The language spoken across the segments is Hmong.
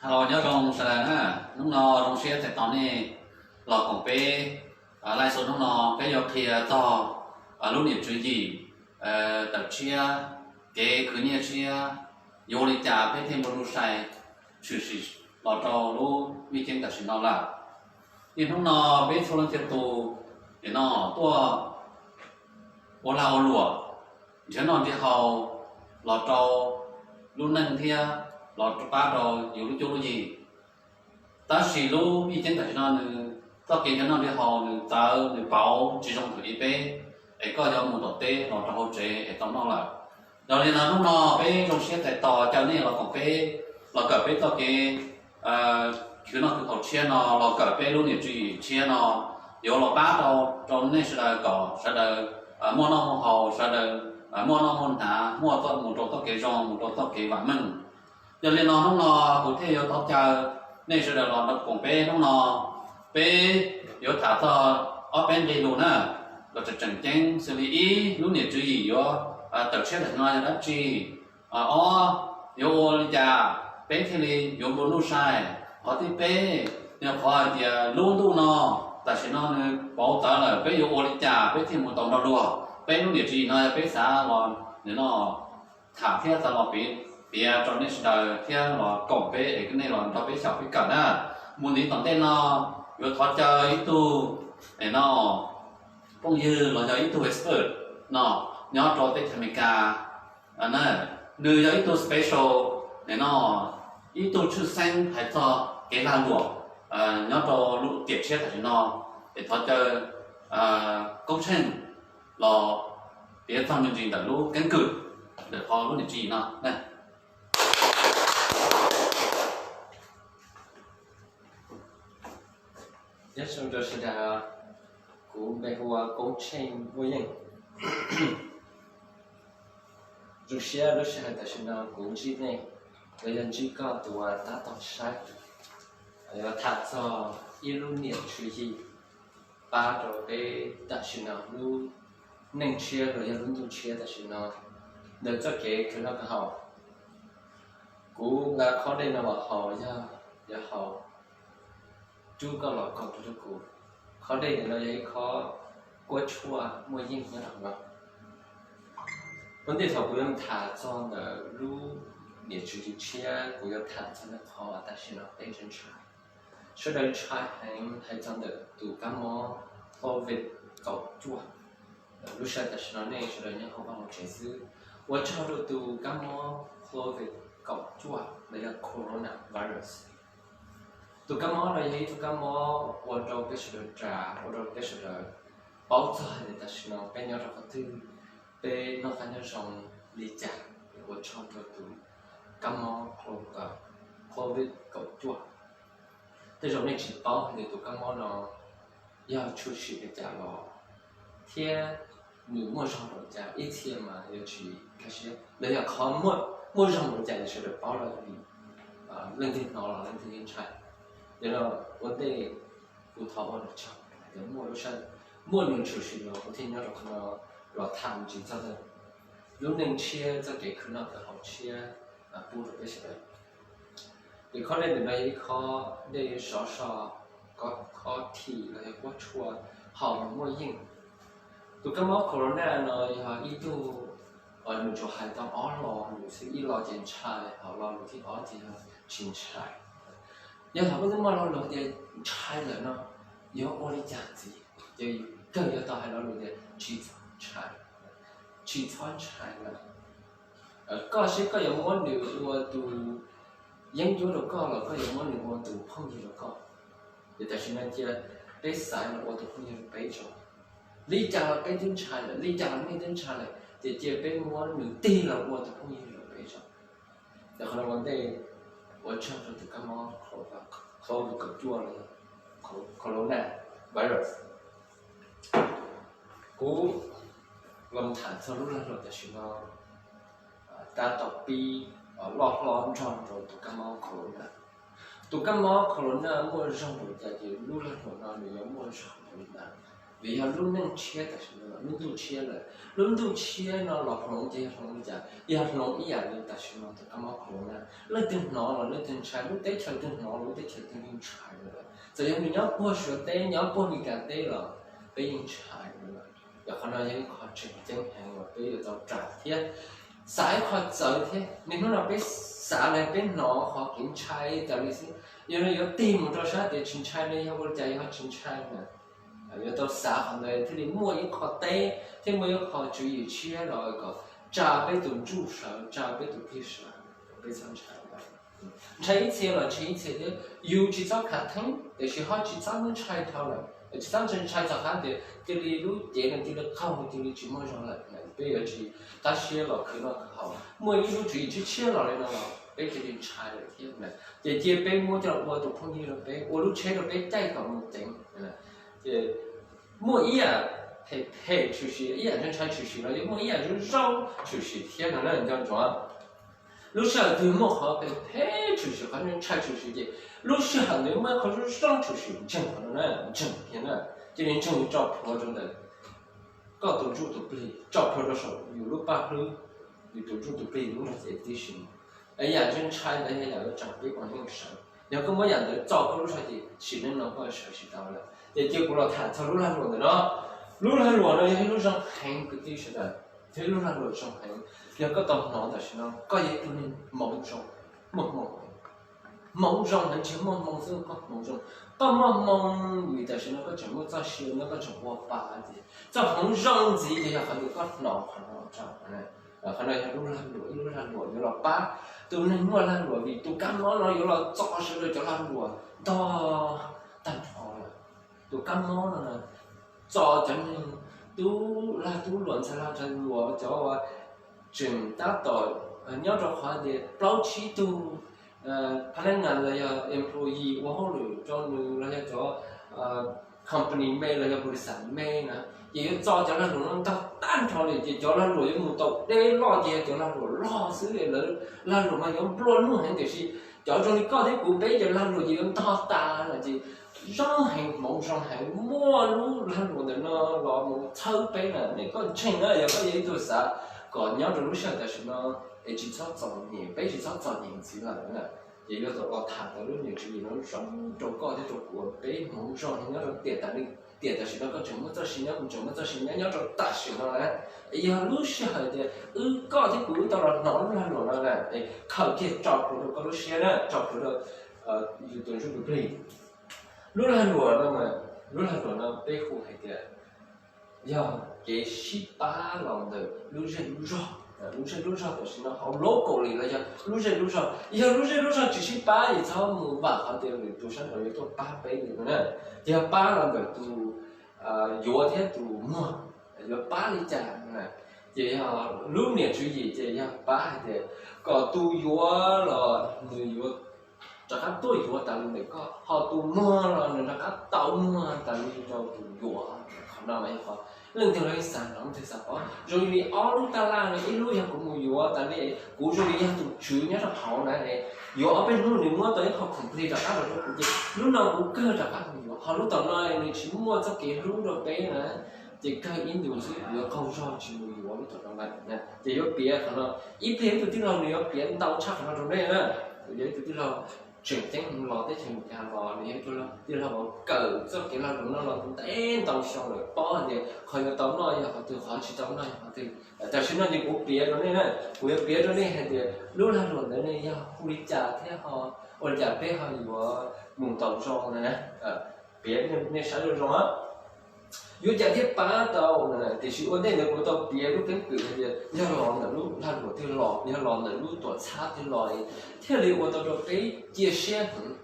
Hello, nyob zoo sawv daws na. Hnub no zoo siab txais tos nej los koom peb live show. Hnub no peb yuav qhia txog lub niam tswv yim tawm tshiab, kev khwv nyiaj tshiab, yuav ua li cas peb thiaj muaj lub sai tshwm sim los rau lub vij ceeb tam sim no lawm. Niaj hnub no peb txhua leej txhia tus, nim no tuaj ua lag ua luam, nrhiav noj nrhiav haus los rau lub neej thiab los pab rau yus lub cuab lub yig. Tab sis lub vij ceeb tam sim no nws txoj kev nrhiav noj nrhiav haus nws txawv nws pauv tsis zoo thaum ub peb, es koj yuav mus tom teb los rau hauv tsev es tau noj lawm. Yog li no hnub no peb zoo siab txais tos caw nej los koom peb, los kawm peb txoj kev khwv noj khwv haus tshiab no, los kawm peb lub niam tswv yim tshiab no, yuav los pab rau, rau nej sawv daws kom sawv daws muaj noj muaj haus, sawv daws muaj noj muaj hnav, muaj txoj, mus rau txoj kev zoo, mus rau txoj kev vam meej. Yog li no hnub no kuv thiaj yuav thov caw nej sawv daws los koom peb hnub no. Peb yuav tham txog ob peb nqe lus na, kom tseem tseem ceeb xws li ib, lub niam tswv yim yuav tawm tshiab tam sim no yog dab tsi? Ob, yuav ua li cas peb thiaj li yuav nplua nuj sai? Qhov thib peb, yog qhov hais tias lub ntuj no tam sim no nws pauv txawv lawm, peb yuav ua li cas peb thiaj mus tau nrog luag? Peb lub niam tswv yim no yog peb xav los nim no tham thiab xav los piav rau nej sawv daws thiab los koom peb es nej los nrog peb xyaum peb kawm na. Mus ntxiv tom ntej no yuav thov caw ib tug, nim no, phooj ywg los yog ib tug expert no nyob rau teb chaws Amelikas. Nws yog ib tug special, nim no, ib tug tshwj xeeb hais txog kev lag luam nyob rau lub tiam tshiab tam sim no. Es thov caw Koob Tsheej los piav txog me ntsis ntawm lub keeb kwm ntawm qhov lub niam tswv yim no. Nyob zoo rau sawv daws, kuv npe hu ua Koob Tsheej Muaj Yeej. Zoo siab lub sij hawm tam sim no kuv ntsib nej, los yog ntsib koj tus uas tab tom saib, yuav tham txog ib lub niam tswv yim pab rau peb tam sim no lub neej tshiab los yog lub ntuj tshiab tam sim no ntawm txoj kev khwv noj khwv haus. Kuv nqa qhov dej no los haus yog, yog haus rub koj los koom rau kuv. Qhov dej ntawm no yog ib khob kuab tshuaj muaj yeej nyob rau no. Ua ntej thaum kuv yuav tham txog ntawm lub niam tswv yim tshiab, kuv yuav tham txog ntawm qhov tam sim no peb ntshai ntshai. Sawv daws ntshai heev hais txog ntawm tus kab mob COVID kaum cuaj. Lub sij hawm tam sim no nej sawv daws nyob hauv vaj hauv tsev xwb, ua tsaug rau tus kab mob COVID kaum cuaj los yog coronavirus. Tus kab mob no yog ib tug kab mob ua rau peb sawv daws ras, ua rau peb sawv daws paub txog hais tias tam sim no peb nyob rau qhov twg, peb noj qab nyob zoo li cas. Ua tsaug rau tus kab mob COVID kaum cuaj. Tej zaum nej tsis paub hais tias tus kab mob no yog tshwm sim li cas los thiab nws muaj zog npaum cas, ib txhia mas yuav tsis kaj siab, los yog qhov muaj zog npaum cas sawv daws paub lawm, leej twg hnov los leej twg yeej ntshai. Yog li no ua ntej kuv thov ua lus tsaug hais tias muaj lub sij hawm, muaj nws tshwm sim los kuv thiaj nyob rau qhov no los tham me ntsis txog ntawm lub neej tshiab, txoj kev khwv noj khwv haus tshiab pub rau peb sawv daws. Ces qhov dej ntawm no yog ib khob dej sov so, kob thi los yog kuab tshuaj haus mas muaj yeej. Tus kab mob corona no yog ib tug, nws tsuas hais tau ob lo lus xwb, ib lo ces ntshai, ho lo lus thib ob ces yog tsis ntshai. Yog thaum koj twb muaj lo lus tias ntshai lawm no, yuav ua li cas ntxiv? Ces kawg yuav tau hais lo lus tias tsis txhob ntshai, tsis txhob ntshai lawm. Koj seb koj yuav muab nws ua tus yeeb ncuab rau koj los koj yuav muab nws ua tus phooj ywg rau koj. Ces tam sim no cia peb xaiv los ua tus phooj ywg rau peb tso. Li cas los peb twb ntshai lawm, li cas los nej twb ntshai lawm, ces cia peb muab nws tig los ua tus phooj ywg rau peb tso. Ces qhov no ua ntej ua tsaug rau tus kab mob COVID kaum cuaj los corona virus. Kuv los tham txog lub lag luam tam sim no tab tom pib loj hlob nrog rau tus kab mob corona. Tus kab mob corona muaj zog npaum cas ces lub lag luam no nws yuav muaj zog npaum li ntawd. Vim yog lub neej tshiab tam sim no, lub ntuj tshiab lawm. Lub ntuj tshiab no los hloov ces yog hloov li cas? Yog hloov ib yam li tam sim no tus kab mob corona na. Leej twg hnov los leej twg ntshai, lub teb chaws twg hnov los lub teb chaws twg yeej ntshai lawm. Txawm yog nws nyob puag Suav teb, nyob puag Meskas teb los peb yeej ntshai lawm. Yog qhov no yog ib qho tseem ceeb heev uas peb yuav tau ras thiab. Xav ib qho txawv thiab, niaj hnub no peb xav los peb hnov qhov kev ntshai tas li xwb. Yog no yuav tig mus rau sab tias tsis ntshai ne, yog ua li cas yog tsis ntshai na? Yuav tau xav qhov ntawd thiaj li muaj ib qho teb thiab muaj ib qho tswv yim tshiab los kom tsa peb tus ntsuj sawv, tsa peb tus plig sawv, peb txhob ntshai. Ntshai ib txhia los ntshai ib txhia thiab, yus tsis txhob khav theeb tiam sis ho tsis txhob ntshai dhau lawm, tsis txhob ntshai txog qhov tias cia li lub cev no cia li qaug, cia li tsis muaj zog lawm. Peb yuav tsis qab siab los khwv noj khwv haus, muaj ib lub tswv yim tshiab tshiab los li no los peb cia li ntshai lawm thiab. Ces cia peb muab coj los ua tus phooj ywg rau peb, ua lub tsheb rau peb caij kom mus ceev. Ces muaj ib yam phem phem tshwm sim, ib yam ntshai tshwm sim los yuav muaj ib yam zoo zoo tshwm sim thiab no na nco ntsoov. Lub sij hawm twg muaj qhov phem phem tshwm sim, qhov ntshai tshwm sim ces lub sij hawm ntawd muaj qhov zoo zoo tshwm sim, ntseeg qhov no na, ntseeg thiab na. Cia li ntseeg tso plhuav rau ntawm koj tus ntsuj tus plig, tso plhuav rau saum yus lub paj hlwb, yus tus ntsuj tus plig lub nrog cev tib si. Es yam ntshai ntshai ntawd yog yam uas tsa peb ua neej sawv. Yog koj muab yam ntawd txo koj lub zog ces sim neej no koj sawv tsis tau lawm. Ces cia kuv los tham txog lub lag luam ntawm no. Lub lag luam no yog ib lub zoo heev kwv tij sawv daws, yog ib lub lag luam zoo heev. Yog koj tau hnov tam sim no koj yog ib tug neeg hmoov zoo, muaj hmoo, hmoov zoo heev, tsis muaj hmoo xwb, koj hmoov zoo. Koj muaj hmoo vim tam sim no koj tseem muaj txoj sia nyob, koj tseem ua pa ces txoj hmoov zoo ntxiv ces yog qhov tias koj hnov qhov no tso. Qhov no yog lub lag luam, ib lub lag luam yuav los pab tus neeg muaj lag luam vim tus kab mob no yuav los txo sawv daws cov lag luam ntog tag nrho lawm. Tus kab mob no txo cov neeg tub lag tub luam ntxhais lag ntxhais luam, cov uas tseem tab tom nyob rau qhov tias plaub tsib tug pha nab nas los yog employee ua hauj lwm rau nws los yog cov company me los yog npus li xas me na, ces yuav txo cov lag luam no ntog tag nrho li. Ces cov lag luam yuav mus tau deb loj ces yog cov lag luam loj xwb, lawv lag luam mas yuav nplua nuj heev, tiam sis cov zoo li koj thiab kuv peb cov lag luam ces yuav ntog tas lawm. Ces zoo heev, hmoov zoo heev, muaj lub lag luam ntawm no los mus txhawb peb na. Nej koj ntseeg na, yog koj yog ib tug xav kom nyob rau lub sij hawm tam sim no es tsis txhob txom nyem, peb tsis txhob txom nyem ntxiv lawm na, ces yuav tau los tham tau lub niam tswv yim no zoo rau koj thiab rau kuv, peb hmoov zoo heev nyob rau tiam tam li, tiam tam sim no koj tseem muaj txoj sia nyob, kuv tseem muaj txoj sia nyob, nyob rau tam sim no na. Yog lub sij hawm tias wb, koj thiab kuv wb tau los hnov lub lag luam no na, es khaws kiag tso plhuav rau koj lub siab na, tso plhuav rau yus tus ntsuj tus plig. Lub lag luam no, lub lag luam no peb hu hais tias yog kev sib pab los ntawm lub zej lub zog. Lub zej lub zog tam sim no hauv local li los yog lub zej lub zog, yog lub zej lub zog tsis sib pab ces txhob mus vam qhov tias lwm tus sab nraud yuav tuaj pab peb li no na. Yog pab los ntawm tus yuav thiab tus muag, yuav pab li cas na? Ces yog lub niam tswv yim ces yog pab hais tias kom tus yuav los nws yuav rov qab tuaj yuav tas li ntawm koj, ho tus muag los nws rov qab tau muag tas li rau tus yuav. Qhov no mas yog qhov leej twg los yeej xav hnov, leej twg xav paub. Zoo li ob lub taj laj no, ib lub yog kuv mus yuav tas li, kuv zoo li yog tus tswv nyob rau hauv na, yuav ob peb hnub nws muab tau ib qho khoom plig rov qab los rau kuv ces lub no kuv kawg rov qab mus yuav. Ho lub tom no nws tsis muaj txoj kev hlub rau peb na, ces kawg ib ntus xwb kuv yuav qaug zog tsis mus yuav lub tom no lawm. Ces yuav piav qhov no, ib pliag ib tug tij laug nws yuav piav ntau tshaj qhov no rau nej na. Kuv yog ib tug tij laug tseem ceeb los teb chaws Amelikas los, nws yog ib tug tij laug uas kawm txoj kev lag luam no los ntev ntau xyoo lawm, paub hais tias qhov yuav tau noj yog qhov twg, qhov tsis tau noj yog qhov twg. Tam sim no ces kuv piav rau nej na, kuv yuav piav rau nej hais tias lub lag luam ntawd ne yog hu li cas thiab ho ua li cas peb ho yuav mus tau zoo na. Piav nej saib zoo zoo, yuav cas thiaj pab tau na. Tiam sis ua ntej ntawd kuv tau piav lub keeb kwm hais tias yog los ntawm lub lag luam twg los, yog los ntawm lub tuam txhab twg los thiaj li ua tau rau peb cia siab heev,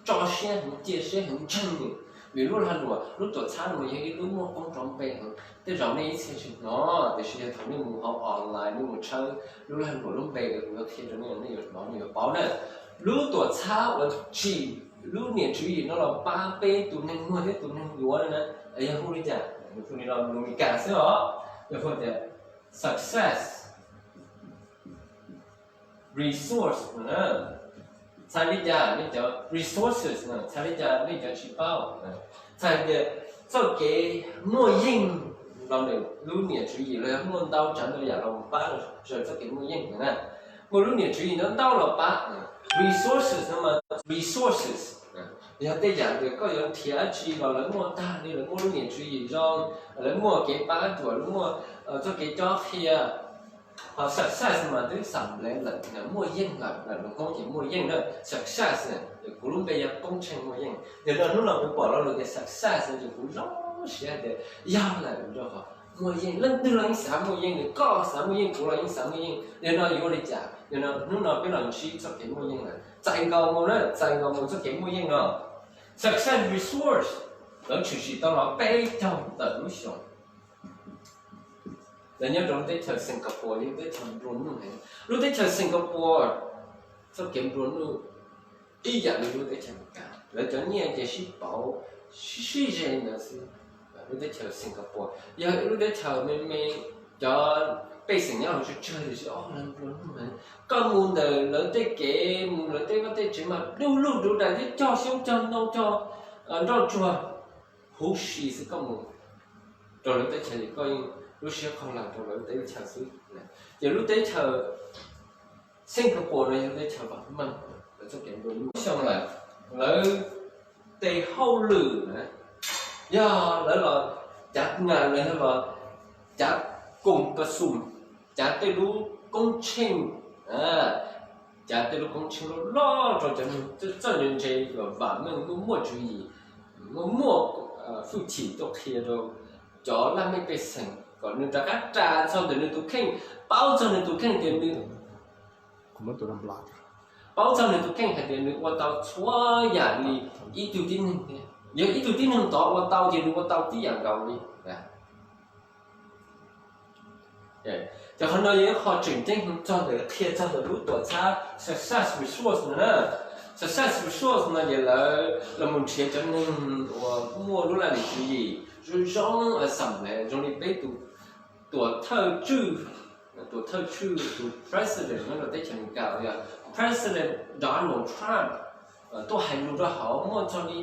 tso siab heev, cia siab heev, ntseeg nws. Vim lub lag luam, lub tuam txhab no mas yog ib lub muaj koob rov npe heev. Tej zaum nej ib txhia tsis hnov, tiam sis yog thaum nej mus hauv online, nej mus tshawb lub lag luam lub npe, kuv yuav qhia rau nej, nej yuav hnov, nej yuav paub na. Lub tuam txhab uas tsim lub niam tswv yim no los pab peb tus neeg muag thiab tus neeg yuav na, yog hu li cas? Hu li no, lus Meskas xwb os, yog hu tias success resource no na. Txhais li cas nej cov resources no, txhais li cas nej cov tsis paub? Txhais tias txoj kev muaj yeej los ntawm lub niam tswv yim los yog muaj ntau tsav ntau yam los pab raws txoj kev muaj yeej na. Muaj lub niam tswv yim ntau ntau los pab, resources no mas, resources yog tej yam uas koj yuav nrhiav dab tsi los lawv muaj tag li, lawv muaj lub niam tswv yim zoo, lawv muaj kev pab ruam, lawv muaj txoj kev cob qhia, ho success mas twb xam lawm, muaj yeej lawm, lawm lus Hmoob ces muaj yeej na. Success, kuv lub npe yog Koob Tsheej Muaj Yeej. Yog no hnub no kuv pom lo lus tias success ces kuv zoo siab hais tias yog lawm rau qhov muaj yeej, leej twg los yeej xav muaj yeej, koj xav muaj yeej, kuv los yeej xav muaj yeej. Yog no yuav ua li cas? Yog no hnub no peb los ntsib txoj kev muaj yeej lawm, txais nkaus mus na, txais nkaus mus txoj kev muaj yeej no. Success resource, lawv tshwm sim tau los peb caug ntawm lub xyoo. Lawv nyob rau lub teb chaws Singapore, yog lub teb chaws nplua nuj heev. Lub teb chaws Singapore txoj kev nplua nuj ib yam li lub teb chaws Amelikas, lawv cov nyiaj ces sib pauv, sib sib ze ntawd xwb. Lub teb chaws Singapore yog ib lub teb chaws me me, cov pej xeem nyob hauv tsawg tsawg tiam sis lawv nplua nuj heev. Koj mus ntawm lawv tej kev mus, lawv tej vaj tej tsev mas du lug du dais thiab cog xyoob cog ntoo cog nroj tsuag huv si xwb. Koj mus rau lawv teb chaws ces koj yeej lub siab qhov laus rau lawv teb chaws xwb. Ces lub teb chaws Singapore no yog lub teb chaws vam meej, lawv txoj kev nplua nuj xyoo lawm, lawv tes hauj lwm na, yog lawv los cav nas los yog los cav koom pas xum, cav tej lub koob tsheej, cav tej lub koob tsheej loj loj rau cov neeg txawj ntse ntse uas vam meej, muaj muaj tswv yim, muaj muaj hwj chim tuaj qhia rau cov laj mej pej xeem kom nws rov qab ras txog ntawm nws tus kheej, paub txog nws tus kheej tias nws, paub txog nws tus kheej hais tias nws ua tau txhua yam li ib tug tib neeg thiab. Yog ib tug tib neeg tod ua tau ces nws ua tau tib yam nkaus li. Ces qhov no yog ib qho tseem ceeb txog ntawm, qhia txog ntawm lub tuam txhab success resource no na. Success resource no ces lawv los mus nrhiav cov neeg uas muaj lub laj lim tswv yim zoo zoo, xam lawv zoo li peb tus tuam thawj tswj, tuam thawj tswj tus president nyob rau teb chaws Amelikas uas yog President Donald Trump tuaj hais lus rau hauv, muaj txog li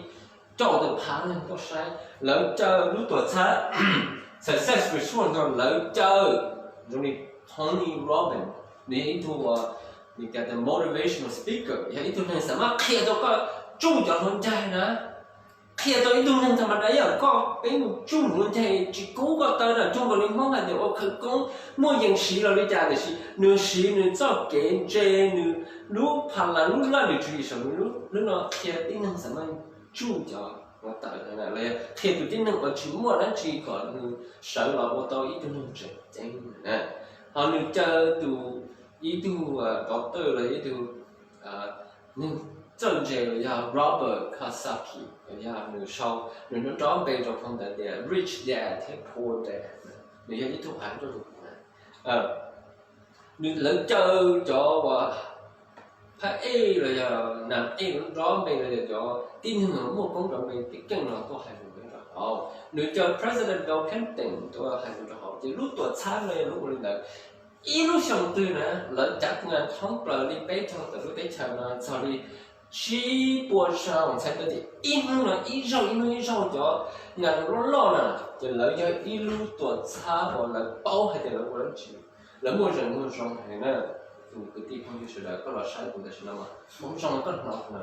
rau tus phav neeg tuaj saib. Lawv caw lub tuam txhab success resource no, lawv caw zoo li Tony Robbins, nws yog ib tug uas nws tias motivational speaker, yog ib tug neeg xam maj qhia tau koj tsuj cov hluas ncaig na. Qhia tau ib tug neeg tha ma da ib yam koj, peb mus tsuj hluas ncaig tsis kub koj taw na, tsuj nkaus li Hmoob hais tias ua khawv koob muaj yees siv los li cas, tiam sis nws siv nws txoj kev ntse, nws lub pha las lub laj lim tswv yim saum nws lub no qhia tib neeg xam maj tsuj cov hluas ncaig, qhia tus tib neeg uas tsis muaj dab tsi kom nws sawv los ua tau ib tug neeg tseem ceeb. Ho nws caw tus, ib tug doctor los ib tug neeg txawj ntse los yog Robert Kiyosaki, yog nws sau, nws nrov npe rau phau ntawv tias Rich Dad thiab Poor Dad, nws yog ib tug av nroj. Nws, lawv caw cov uas phab ej los yog nas ej nrov npe los yog cov tib neeg muaj koob nrov npe keej keej no tuaj hais lus rau hauv. Nws caw President Bill Clinton tuaj hais lus rau hauv. Ces lub tuam txhab no yog lub ua li ntawd. Ib lub xyoo twg na lawv cav nas thoob plaws li peb caug tawm lub teb chaws no txog li tsib puas xyoo, txhais tau tias ib hnub no ib zaug ib hnub ib zaug cov nas loj loj na, ces lawv yog ib lub tuam txhab uas lawv paub hais tias lawv ua dab tsi, lawv muaj zeem muaj zoo heev na. Tus kwv tij phooj ywg sawv daws koj los saib kuv tam sim no, hmoov zoo koj hnov na.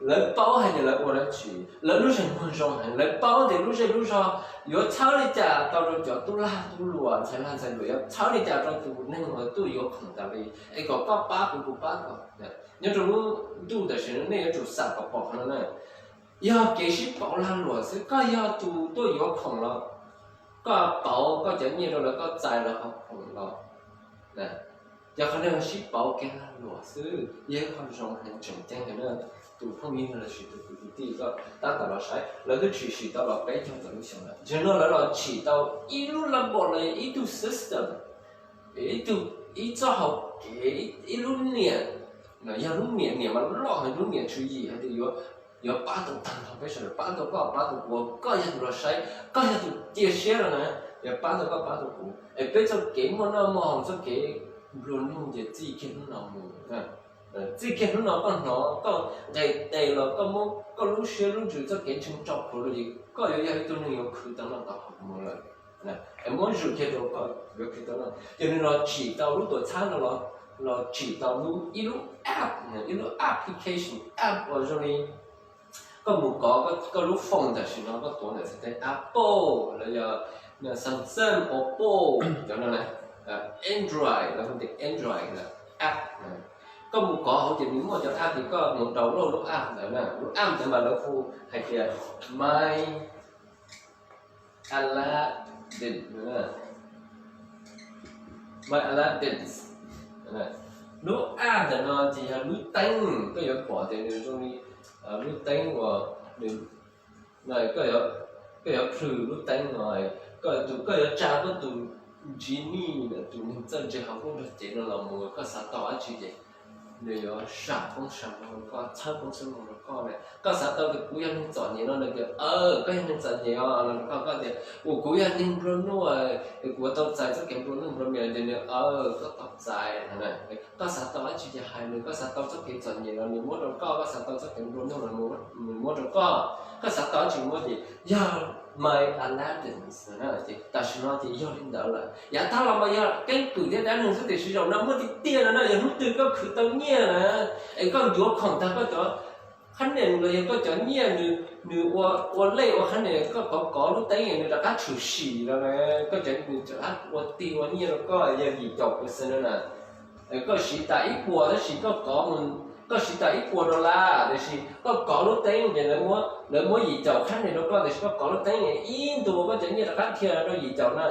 Lawv paub hais tias lawv ua dab tsi, lawv lub zeem muag zoo heev, lawv paub tias lub zej lub zog yuav txhawb li cas tau rau cov tub lag tub luam, ntxhais lag ntxhais luam, yuav txhawb li cas rau tus neeg uas tuaj yuav khoom tas li, es kom koj pab kuv, kuv pab koj. Nyob rau lub ntuj tam sim no nej yuav tsum xam kom pom qhov no na. Yog kev sib pauv lag luam xwb, koj yog tus tuaj yuav khoom los koj pauv koj cov nyiaj rau lawv, koj txais lawv qhov khoom los, yog qhov no sib pauv kev lag luam xwb, yog ib qho zoo heev tseem ceeb heev na. Tus phooj ywg los sis tus kwv tij koj tab tom los saib, lawv twb tshwm sim tau los peb caug tawm lub xyoo lawm, tam sim no lawv los tshwm tau ib lub laj npom los yog ib tug system, ib tug, ib txoj hau kev, ib lub niam, yog lub niam, niam mas loj heev, lub niam tswv yim hais tias yuav, yuav pab tau tag nrho peb sawv daws, pab tau koj, pab tau kuv, koj yog tus los saib, koj yog tus cia siab los na, yuav pab tau koj, pab tau kuv, es peb txoj kev muaj noj muaj haus, txoj kev nplua nuj ces txij kiag hnub no mus na. Txij kiag hnub no koj hnov koj nqes tes los koj muab koj lub siab lub ntsws txoj kev ntseeg tso plhuav lawm ces koj yuav yog ib tug neeg yuav khwv tau noj tau haus mus lawm. Es muab zog kiag rau koj yuav khwv tau noj. Ces nws los tsim tau lub tuam txhab no los tsim tau lub ib lub app, ib lub application app uas zoo li koj mus kov koj lub phone tam sim no koj tuav ntawm xav tias Apple los yog Samsung, Oppo, cov no na, Android los tias Android app. Koj mus kov hauv ces nws muaj cov app ces koj mus download lub app ntawd na. Lub app ntawd mas lawv hu hais tias My Aladdin, My Aladdin. Lub app ntawm no ces yog lub teeb, koj yuav pom tias nws zoo li lub teeb uas nws, koj yuav plhws lub teeb no, koj yuav tsa koj tus genie, tus neeg txawj ntse hauv lub nrog cev no los mus, koj xav tau dab tsi ces nws yuav sam koob sam hmoov rau koj, txhawb koob txhawb hmoov rau koj na. Koj xav tau tias kuv yog neeg txom nyem no, nws tias koj yog neeg txom nyem os, no rau koj, koj tias kuv yog neeg nplua nuj, kuv yuav tau txais txoj kev nplua nuj nplua mias, ces nws, koj tau txais. Koj xav tau dab tsi ces hais nws, koj xav tau txoj kev txom nyem los nws muab rau koj, koj xav tau txoj kev nplua nuj los nws muab rau koj, koj xav tau dab tsi muab ces yog My Aladdin. Tam sim no ces yog li ntawd lawm, yav tag los mas yog keeb kwm thiab dab neeg xwb, tiam sis zaum no muaj tiag tiag no na, yog hnub twg koj khwv tau nyiaj na, es koj yuav khoom tag koj cov qhab nis los yog koj cov nyiaj nws ua lej ua qhab nis, koj kov kov lub teeb nws rov qab tshwm sim los na, koj cov nyiaj rov qab ua tig ua nyiaj rau koj yog yim caum percent no na. Koj siv tas ib puas tab sis koj kov, koj siv tas ib puas dollar tiam sis koj kov lub teeb ces lawv muab yim caum qhab nis rau koj, tiam sis koj kov lub teeb ib ntus koj cov nyiaj rov qab dhia rau yim caum no,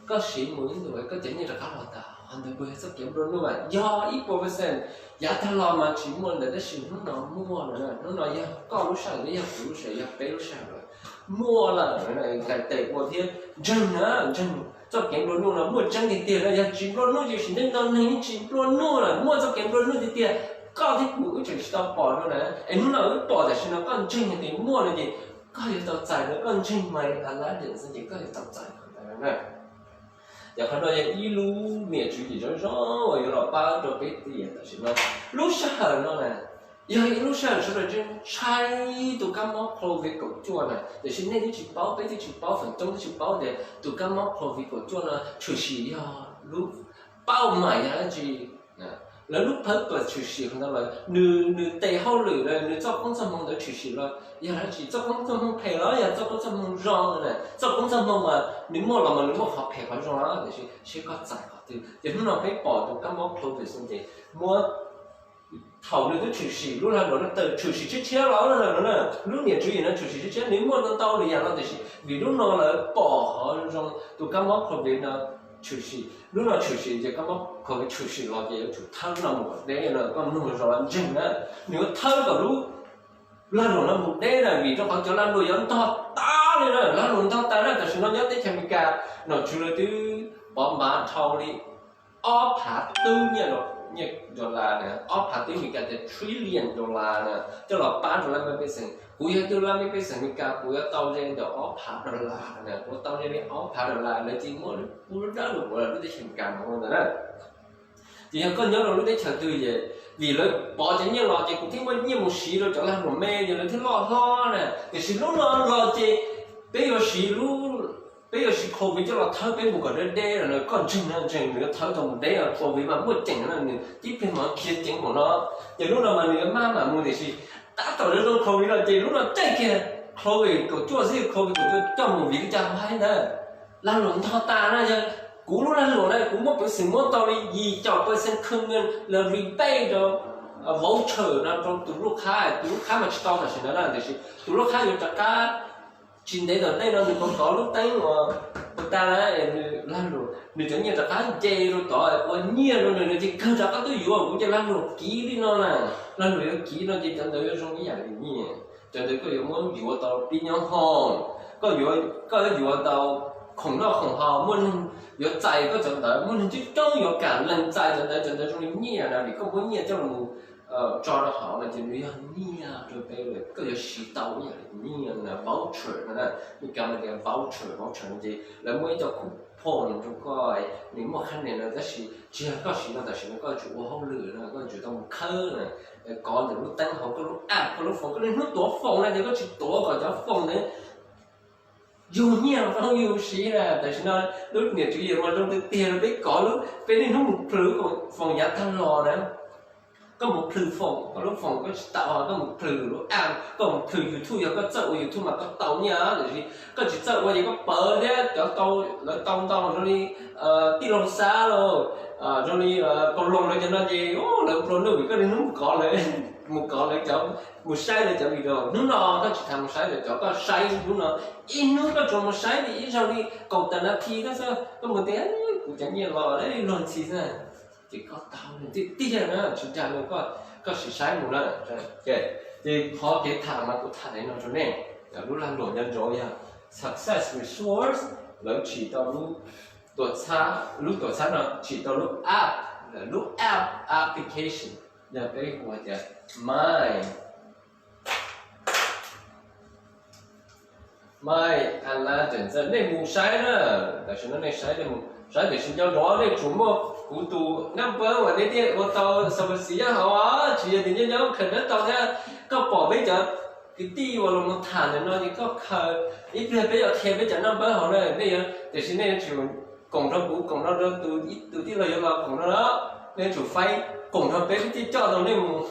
koj siv mus ib ntus koj cov nyiaj rov qab los tas. Qhov ntawd puas yog txoj kev nplua nuj? Mas yog ib puas percent. Yav tag los mas tsis muaj ntawd tab sis hnub no muaj lawm na. Hnub no yog koj lub sij hawm, yog kuv lub sij hawm, yog peb lub sij hawm lawm, muaj lawm. Nqes tes ua thiab ntseeg na, ntseeg. Txoj kev nplua nuj no muaj tseeb tiag tiag na, yog tsis nplua nuj ces sim neej no neeg tsis nplua nuj lawm, muaj txoj kev nplua nuj tiag tiag. Koj thiab kuv wb tseem tsis tau pom dua na, es hnub no wb pom tam sim no koj ntseeg tias muaj no ces koj yuav tau txais na, koj ntseeg My Aladdin xwb ces koj yuav tau txais qhov ntawd na. Ces qhov no yog ib lub niam tswv yim zoo zoo uas yuav los pab rau peb tiam tam sim no. Lub sij hawm no na, yog ib lub sij hawm sawv daws ntshai tus kab mob Covid kaum cuaj na, tiam sis nej twb tsis paub, peb twb tsis paub, feem coob twb tsis paub tias tus kab mob Covid kaum cuaj no tshwm sim yog lub pauj mais yog dab tsi, lawv lub purpose tshwm sim qhov ntawd lawm, nws, nws tes hauj lwm, nws txoj koob txoj hmoo ntawd tshwm sim los yog dab tsi, txoj koob txoj hmoo phem los yog txoj koob txoj hmoo zoo na. Txoj koob txoj hmoo mas nws muaj los mas nws muaj qhov phem qhov zoo, tiam sis seb koj txais qhov twg. Ces hnub no peb pom tus kab mob Covid xwb ces muab thaum nws twb tshwm sim, lub lag luam no tawm tshwm sim tshiab tshiab los na, lub niam tswv yim no tshwm sim tshiab tshiab, nws muaj ntau ntau li yam no tiam sis vim hnub no lawv pom qhov zoo, tus kab mob Covid no tshwm sim, hnub no tshwm sim ces kab mob Covid tshwm sim los ces yuav tsum thawb no mus kom deb no, koj mloog zoo ntseeg na, nws yuav thawb kom lub lag luam no mus deb na, vim rau qhov cov lag luam yuav ntog tas li na, lag luam ntog tas na. Tam sim no nyob teb chaws Amelikas nom tswv lawv twb pov npav dhau li ob phav twb nyiaj, nyiaj dollar na, ob phav twb Amelikas tias trillion dollar na, coj los pab rau laj mej pej xeem. Kuv yog ib tug laj mej pej xeem Amelikas, kuv yuav tau ze ntawm ob phav dollar na, kuv tau ze li ob phav dollar, lawv cia li muab pub lub dawb rau kuv lub teb chaws Amelikas no ntawd na. Ces yog koj nyob rau lub teb chaws twg es vim lawv pov cov nyiaj los ces kuv thiaj muaj nyiaj mus siv rau cov lag luam me ces lawv thiaj loj hlob na. Tiam sis hnub no los ces peb yuav siv lub, peb yuav siv Covid coj los thawb peb mus kom deb deb lawm na. Koj ntseeg no ntseeg, nws yuav thawb tau mus deb, Covid mas muaj ceem na, nws tib pliag mas khiav ceev npaum no. Ces hnub no mas nws yuav maj mam mus, tiam sis tab tom zoo Covid no ces hnub no caij kiag Covid kaum cuaj xwb, Covid kaum cuaj coj mus vim li cas hais ntawd, lag luam ntog tas na. Yog kuv lub lag luam na kuv muab peev xwm muab tau li yim caum percent khw nws los rebate rau, voucher no rau tus lub qhab, tus lub qhab mas tsis tau tam sim ntawd na, tiam sis tus lub qhab yuav rov qab tsis ntev tom ntej no nws kov kov lub teeb uas puas tas na, nws lag luam, nws cov nyiaj rov qab nce rau tod ua nyiaj rau nws, nws ces kawg rov qab tuaj yuav kuv cov lag luam kiv li no na. Lag luam yuav kiv no ces cov ntawd yuav zoo ib yam li nyiaj. Cov ntawd koj yuav muab yuav tau pib nyob hoom, koj yuav, koj yuav yuav tau khoom noj khoom haus, muaj neeg yuav txais koj cov ntawd, muaj neeg coob coob yuav kam lees txais cov ntawd, cov ntawd zoo li nyiaj na, vim koj muab nyiaj coj los tso rau hauv no ces nws yog nyiaj rau peb lawm, koj yuav siv tau ib yam li nyiaj na, voucher no na. Amelikas mas tias voucher, voucher no ces lawv muab ib co coupon phone rau koj, nws muaj khab niam no tab sis tsis yog koj siv no tam sim no koj tsum ua hauj lwm no koj tsum tau mus khawb na, kov ntawm lub teeb hauv koj lub app koj lub phone, koj niaj hnub tuav phone na ces koj tsis tuav kom cov phone ntawd yug nyiaj poob yug siv na. Tam sim no lub niam tswv yim mas zoo tiag tiag rau peb kov lub, peb niaj hnub mus plhws phone yav tag los na. Koj mus plhws phone, koj lub phone koj tsis tau, koj mus plhws lub app, koj mus plhws YouTube, yog koj txawj ua YouTube mas koj tau nyiaj, tiam sis koj tsis txawj ua ces koj pawv thiab cov tau, lawv tau ntau zoo li tij laug Xab los, zoo li Kaus Loos lawv cov no ces lawv nplua nuj vim koj niaj hnub mus kov lawv, mus kov lawv cov, mus saib lawv cov video. Hnub no koj tsis tas mus saib lawv cov, koj saib hnub no, ib hnub koj tsuas mus saib li ib zaug li kaum tawm nas this koj xwb, koj mus tias kuv cov nyiaj los luag ntxhi xwb. Ces koj tau tiag tiag na, tsis dag li koj, koj sim saib mus na. Ces qhov kev tham mas kuv tham li no rau nej, lub lag luam nco ntsoov yog Success Resource, lawv tsim tau lub tuam txhab, lub tuam txhab no tsim tau lub app, lub app application, yog peb hu tias My My Aladdin, nej mus saib na, tam sim no nej saib, nej mus saib tiam sis nco ntsoov nej tsum muaj kuv tus number uas nej thiaj ua tau xav xiv nyob hauv, tsis yog tias nyob nyob khaws dawb tau thiab. Koj pom peb cov kwv tij uas los mus tham ntawm no ces koj khaws, ib pliag peb yuav qhia peb cov number hauv na, nej yuav, tiam sis nej yuav tsum koom rau kuv, koom rau tus, tus tij laug yuav los koom rau, nej yuav tsum faib koom rau peb thiaj coj tau nej mus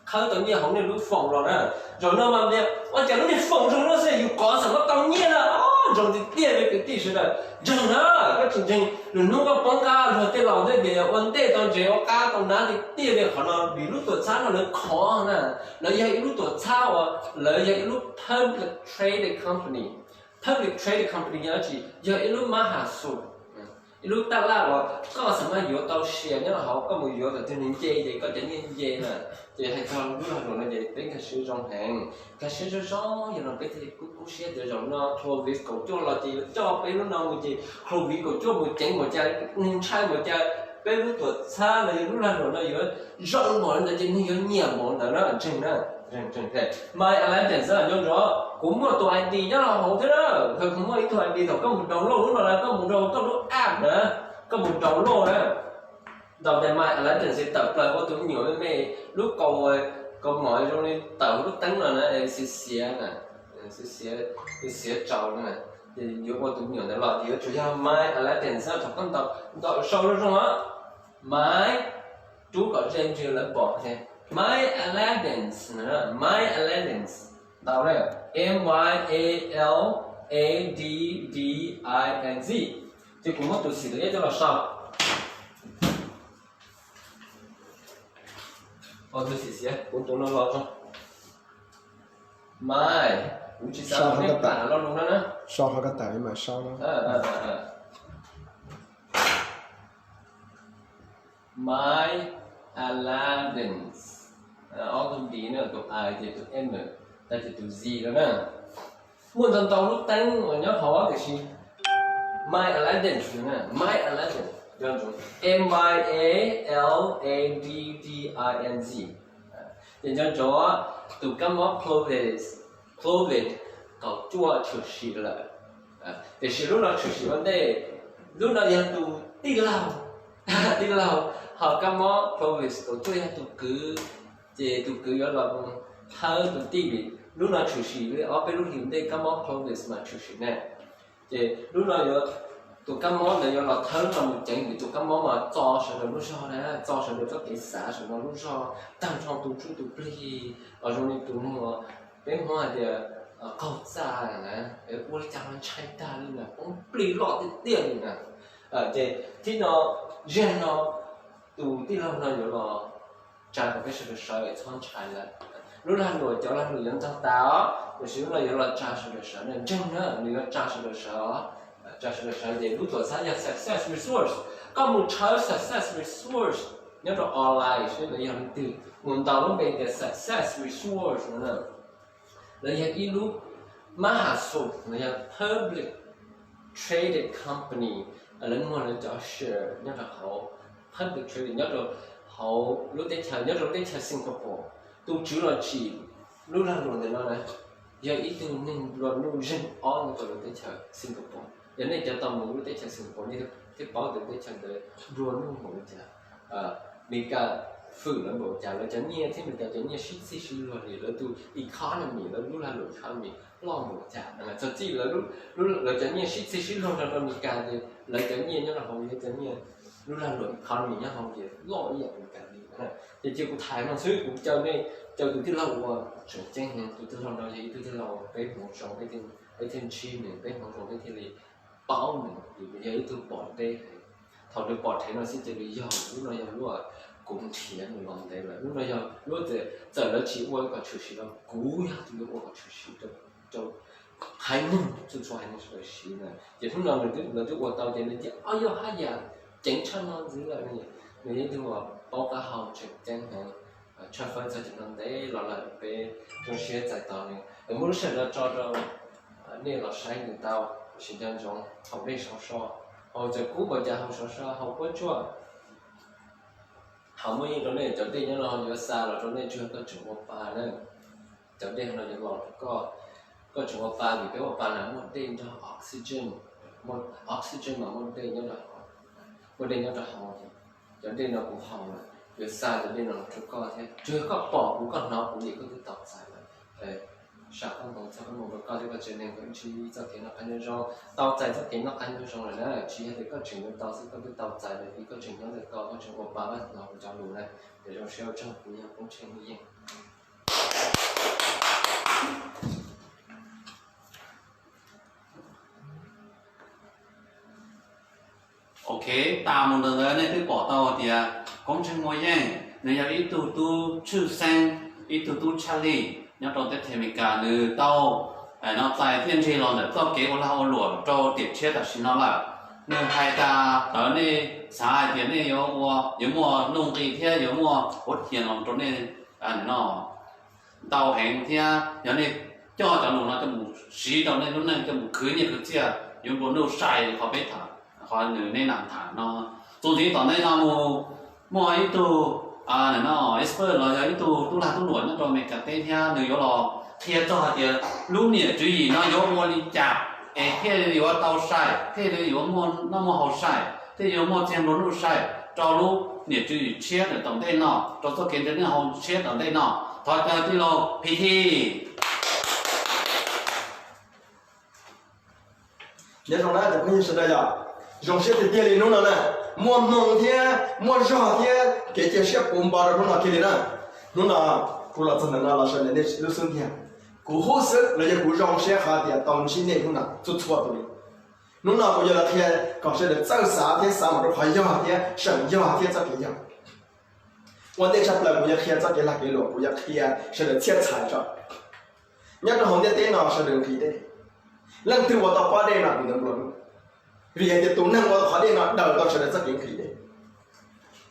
khawb tau nyiaj hauv nej lub phone los na. Zaum no mas tias ua cas lub niag phone zoo no xwb yus kov xam koj tau nyiaj na, zoo tiag tiag li kwv tij sawv daws. Ntseeg na, koj tsis ntseeg lwm hnub koj poob qab luag tej laus tej tias ua ntej tau ntsev ua qab tau nab tiag tiag li qhov no vim lub tuam txhab no lawv khov na, lawv yog ib lub tuam txhab uas lawv yog ib lub public traded company. Public traded company yog dab tsi? Yog ib lub mab ham xum, ib lub taj laj uas koj xam maj yuav tau sia nyob rau hauv, koj mus yuav kom twg nws nce ces koj cov nyiaj nce na. Ces hais txog lub lag luam no ces peb nkag siab zoo heev, nkag siab zoo zoo, yog no peb thiaj li kub kub siab tias zaum no Clovis kaum cuaj los ces yuav coj peb lub no mus ces Clovis kaum cuaj mus ceev npaum cas, neeg ntshai npaum cas, peb lub tuam txhab los yog lub lag luam no yuav zoo npaum li ntawd ces neeg yuav nyiam npaum ntawd na, ntseeg na. My Aladdin xwb nco ntsoov, kuv muaj tus I D nyob rau hauv thiab na, kuv muaj ib tug I D thaum koj mus download lub no na, koj mus rau koj lub app na, koj mus download na. Ntaus ntawm My Aladdin xwb tawm plaws ua tus me nyuam me me, lub kaus, kaus mom zoo li tawm lub teeb no na, xiav xiav na, xiav xiav, xiav tsaus na, ces yuav ua tus me nyuam ntawd los ces yuav tsum yog My Aladdin xwb thaum koj ntaus, ntaus sau zoo zoo os. My, rub kom ze ntsws lawv pom tias My Aladdin, My Aladdin, ntaus na, M Y A L A D D I N Z. Ces kuv muab tus xim tawm yaj coj los sau. Tus xim xiav kuv tus no los tso. My, kuv tsis xav los nej plam lo lus no na. Sau qhov ko taw li mas sau no. My Aladdin, ob tug D na, tus I ces tus M, tas ces tus Z no na. Muaj ntau ntau lub teeb uas nyob hauv tiam sis My Aladdin, My Aladdin, M Y A L A D D I N Z. Ces nco ntsoov tus kab mob Clovis, Clovis kaum cuaj tshwm sim lawm. Tiam sis lub no tshwm sim ua ntej, lub no yog tus tij laug, tij laug, ho kab mob Clovis kaum cuaj yog tus kwv, ces tus kwv yuav los thawb tus tij vim lub no tshwm sim li ob peb lub hlis ntej kab mob Clovis mas tshwm sim na. Ces lub no yuav, tus kab mob ntawd yuav los thawb no mus ceev vim tus kab mob mas txo sawv daws lub zog na, txo sawv daws txoj kev xav sawv daws lub zog, tag nrho tus ntsuj tus plig, los zoo li tus neeg uas peb Hmoob hais tias qaug txaj na, ua li cas ho ntshai tag li na, poob plig loj tiag tiag li na. Ces thib no, zaum no tus tij laug no yuav los tsa kom peb sawv daws sawv txhob ntshai lawm. Lub lag luam, cov lag luam yuav ntog tas os, tiam sis lub no yuav los tsa sawv daws sawv na, ntseeg na, nws yuav tsa sawv daws sawv os. Tsa sawv daws sawv ces lub tuam txhab yog Success Resource. Koj mus tshawb Success Resource nyob rau online seb lawv yog leej twg, mus ntaus lub npe tias Success Resource no na. Lawv yog ib lub mab ham xum, lawv yog public traded company, lawv muag lawv cov share nyob rau hauv public traded nyob rau hauv lub teb chaws, nyob rau lub teb chaws Singapore. Tus tswv los tsim lub lag luam ntawm no na, yog ib tug neeg nplua nuj zeeg ob nyob rau lub teb chaws Singapore. Yog nej cov tau mus lub teb chaws Singapore nej thiaj paub tias teb chaws ntawd nplua nuj npaum li cas, Meskas fwm lawv npaum li cas, lawv cov nyiaj thiab Meskas cov nyiaj sib txig sib luag li, lawv tus economy, lawv lub lag luam economy loj npaum li cas. Txog txij lawv, lawv cov nyiaj sib txig sib luag nrog rau Meskas ces lawv cov nyiaj nyob rau hauv, lawv cov nyiaj, lub lag luam economy nyob hauv ces loj ib yam Meskas li. Ces cia kuv tham no xwb, kuv caw nej, caw tus tij laug uas tseem ceeb heev, tus tij laug no yog ib tug tij laug peb hmoov zoo peb thiaj ntsib nws, peb hmoov zoo peb thiaj li paub nws, vim nws yog ib tug pom deb heev. Thaum nws pom dheev no xwb ces nws yog, lub no yog lub kuv nrhiav nws los ntev lawm, lub no yog lub txawm lawv tsis ua kom tshwm sim los kuv yog tus yuav ua kom tshwm sim rau haiv neeg, txhua txhua haiv neeg sawv daws siv na. Ces hnub no nws twb, lawv twb ua tau ces nws tias, o, yog haj yam ceev tshaj no ntxiv lawm. Nws yog ib tug uas paub qab hau tseem ceeb heev, tshawb fawb txog cov no ntev los lawm, peb zoo siab txais tos nws. Muaj lub sij hawm no tso rau nej los saib nws tau, sim nco ntsoov thaum nej sov so, hauv tseem kub npaum cas hauv sov so, hauv puab tsuaj, hauv muaj yeej rau nej cov dej nyob no yuav xa los rau nej tsuag koj tseem ua pa na. Cov dej no yuav los rau koj, koj tseem ua pa, vim peb ua pa na muaj dej nrog oxygen, muaj oxygen mas muaj dej nyob rau, muaj dej nyob rau hauv. Cov dej no kuv haus lawm, yuav xa cov dej no los rau koj thiab, tsuas yog koj pom kuv, koj hnov kuv ces koj twb tau txais lawm. Sam koj ntoo txog koj mus rau koj thiab koj tsev neeg kom ntsib txoj kev noj qab nyob zoo, tau txais txoj kev noj qab nyob zoo lawm na. Tsis yog tias koj tseem yuav tau xwb, koj twb tau txais lawm vim koj tseem nyob ntawm koj, koj tseem ua pa, koj hnov kuv cov lus na. Ces zoo siab ua tsaug, kuv yog Koob Tsheej Muaj Yeej. Ok, tas mus ntawm ntawd nej twb pom tau hais tias Koob Tsheej Muaj Yeej nws yog ib tug tub tshwj xeeb, ib tug tub tshaj lij nyob rau teb chaws Amelikas, nws tau no txais thiaj ntsig los ntawm txoj kev ua lag ua luam rau tiam tshiab tam sim no lawm. Nws hais tas tawv nej xav hais tias nej yuav ua, yuav muaj nuj nqis thiab yuav muaj huv tias los rau nej no ntau heev thiab yog nej coj cov lus no coj mus siv rau nej lub neej coj mus khwv nyiaj khwv txiaj yuav nplua nuj sai li qhov peb tham, qhov nws nej nam tham no. Txuas ntxiv tom ntej no mus muaj ib tug no expert los yog ib tug tub lag tub luam nyob rau Amelikas teb thiab nws yuav los qhia txog hais tias lub niam tswv yim no yuav ua li cas es thiaj yuav tau sai, thiaj li yuav muaj noj muaj haus sai, thiaj yuav muaj txiag nplua nuj sai rau lub niam tswv yim tshiab ntawm tom ntej no, rau txoj kev ntsej muag haus tshiab tom ntej no. Thov caw tij laug P T. Nyob zoo na cov phooj ywg sawv daws yom, zoo siab tiag tiag li hnub no na, muaj hmoo thiab muaj zog thiab kev cia siab puv npo rau hnub no kiag li na. Hnub no kuv los txog ntawm no los sawv daws nej lub xub ntiag, kuv hub xwb los yog kuv zoo siab qhov tias tau ntsib nej hnub no txhua txhua tus li. Hnub no kuv yuav los qhia kom sawv daws txawj xav thiab xav mus rau qhov yog thiab seem yog thiab txoj kev yog. Ua ntej tshaj plaws kuv yuav qhia txoj kev lag kev luam, kuv yuav qhia sawv daws txhiaj txhais tso. Nyob rau hauv ntiaj teb no sawv daws nqhis dej. Leej twg ua tau pob dej no tus ntawd nplua nuj, vim hais tias tus neeg ua tau qhov dej no daws tau sawv daws txoj kev nqhis dej.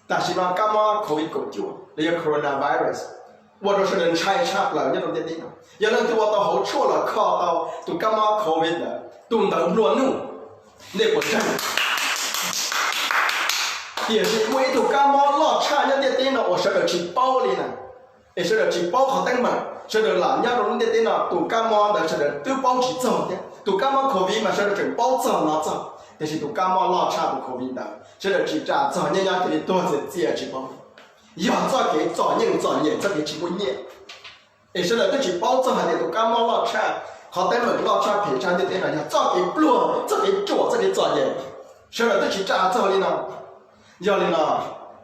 Tam sim no kab mob covid kaum cuaj los yog coronavirus ua rau sawv daws ntshai tshaj plaws nyob rau ntiaj teb no. Yog leej twg ua tau hauv tshuaj los kho tau tus kab mob covid ntawd, tus ntawd nplua nuj, nej puas ntseeg? Tiam sis muaj ib tug kab mob loj tshaj nyob ntiaj teb no uas sawv daws tsis paub li na, es sawv daws tsis paub qhov teeb meem, sawv daws lam nyob rau lub ntiaj teb no tus kab mob ntawd sawv daws twb paub tsis txog thiab. Tus kab mob covid mas sawv daws tseem paub txog no txog, tiam sis tus kab mob loj tshaj tus covid ntawd sawv daws tsis tsa txog, nyob nyob cia li tuag txias txias tsis paub. Yog txoj kev txom nyem txom nyem, txoj kev tsis muaj nyiaj, es sawv daws twb tsis paub txog hais tias tus kab mob loj tshaj, qhov teeb meem loj tshaj phem tshaj ntiaj teb no yog txoj kev pluag, txoj kev ruam, txoj kev txom nyem, sawv daws twb tsis tsa txog li no. Yog li no,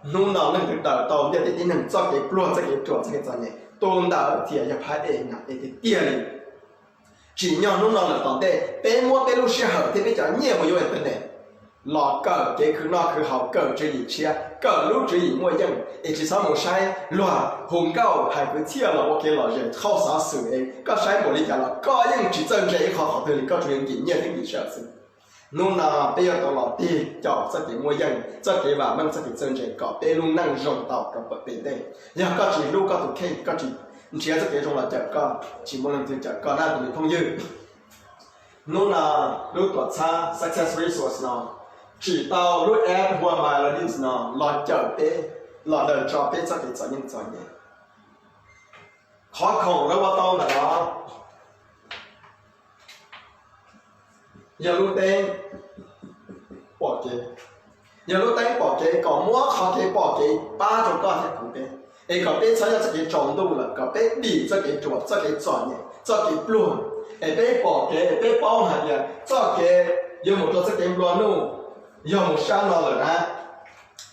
hnub no leej twg daws tau ntiaj teb tib neeg txoj kev pluag, txoj kev ruam, txoj kev txom nyem, tus ntawd thiaj yog phab ej no es tiag tiag li. Tsim nyog hnub no lawm tom ntej peb muab peb lub sij hawm thiab peb cov nyiaj mus yuav internet los kawm kev khwv noj khwv haus, kawm tswv yim tshiab, kawm lub tswv yim muaj yeej, es tsis txhob mus saib luag hu nkauj hais kwv txhiaj los ua kev lom zem hauj xov xwm es koj saib npaum li cas los koj yeej tsis txawj ntse ib qho qhov twg li, koj tsuas yog nkim nyiaj thiab nkim sij hawm xwb. Hnub no peb yuav tau los tig caum txoj kev muaj yeej, txoj kev vam meej, txoj kev txawj ntse kom peb lub neej zoo tau rau pem ntej. Yog koj tsis hlub koj tus kheej, koj tsis nrhiav txoj kev zoo los cawm koj, tsis muaj leej twg cawm koj na tus me phooj ywg. Hnub no lub tuam txhab Success Resource no tsim tau lub app Who Am I Like This no los cawm peb, los daws tso peb txoj kev txom nyem txom nyem. Qhov khoom lawv ua tau ntawm no, Yog lub teeb pom kev, yog lub teeb pom kev kom muab qhov kev pom kev pab rau koj thiab kuv peb, es kom peb txhob nyob txoj kev tsaus ntuj lawm, kom peb dim txoj kev ruam, txoj kev txom nyem, txoj kev pluag, es peb pom kev, es peb paub hais tias txoj kev yuav mus rau txoj kev nplua nuj yog mus sab no lawm na.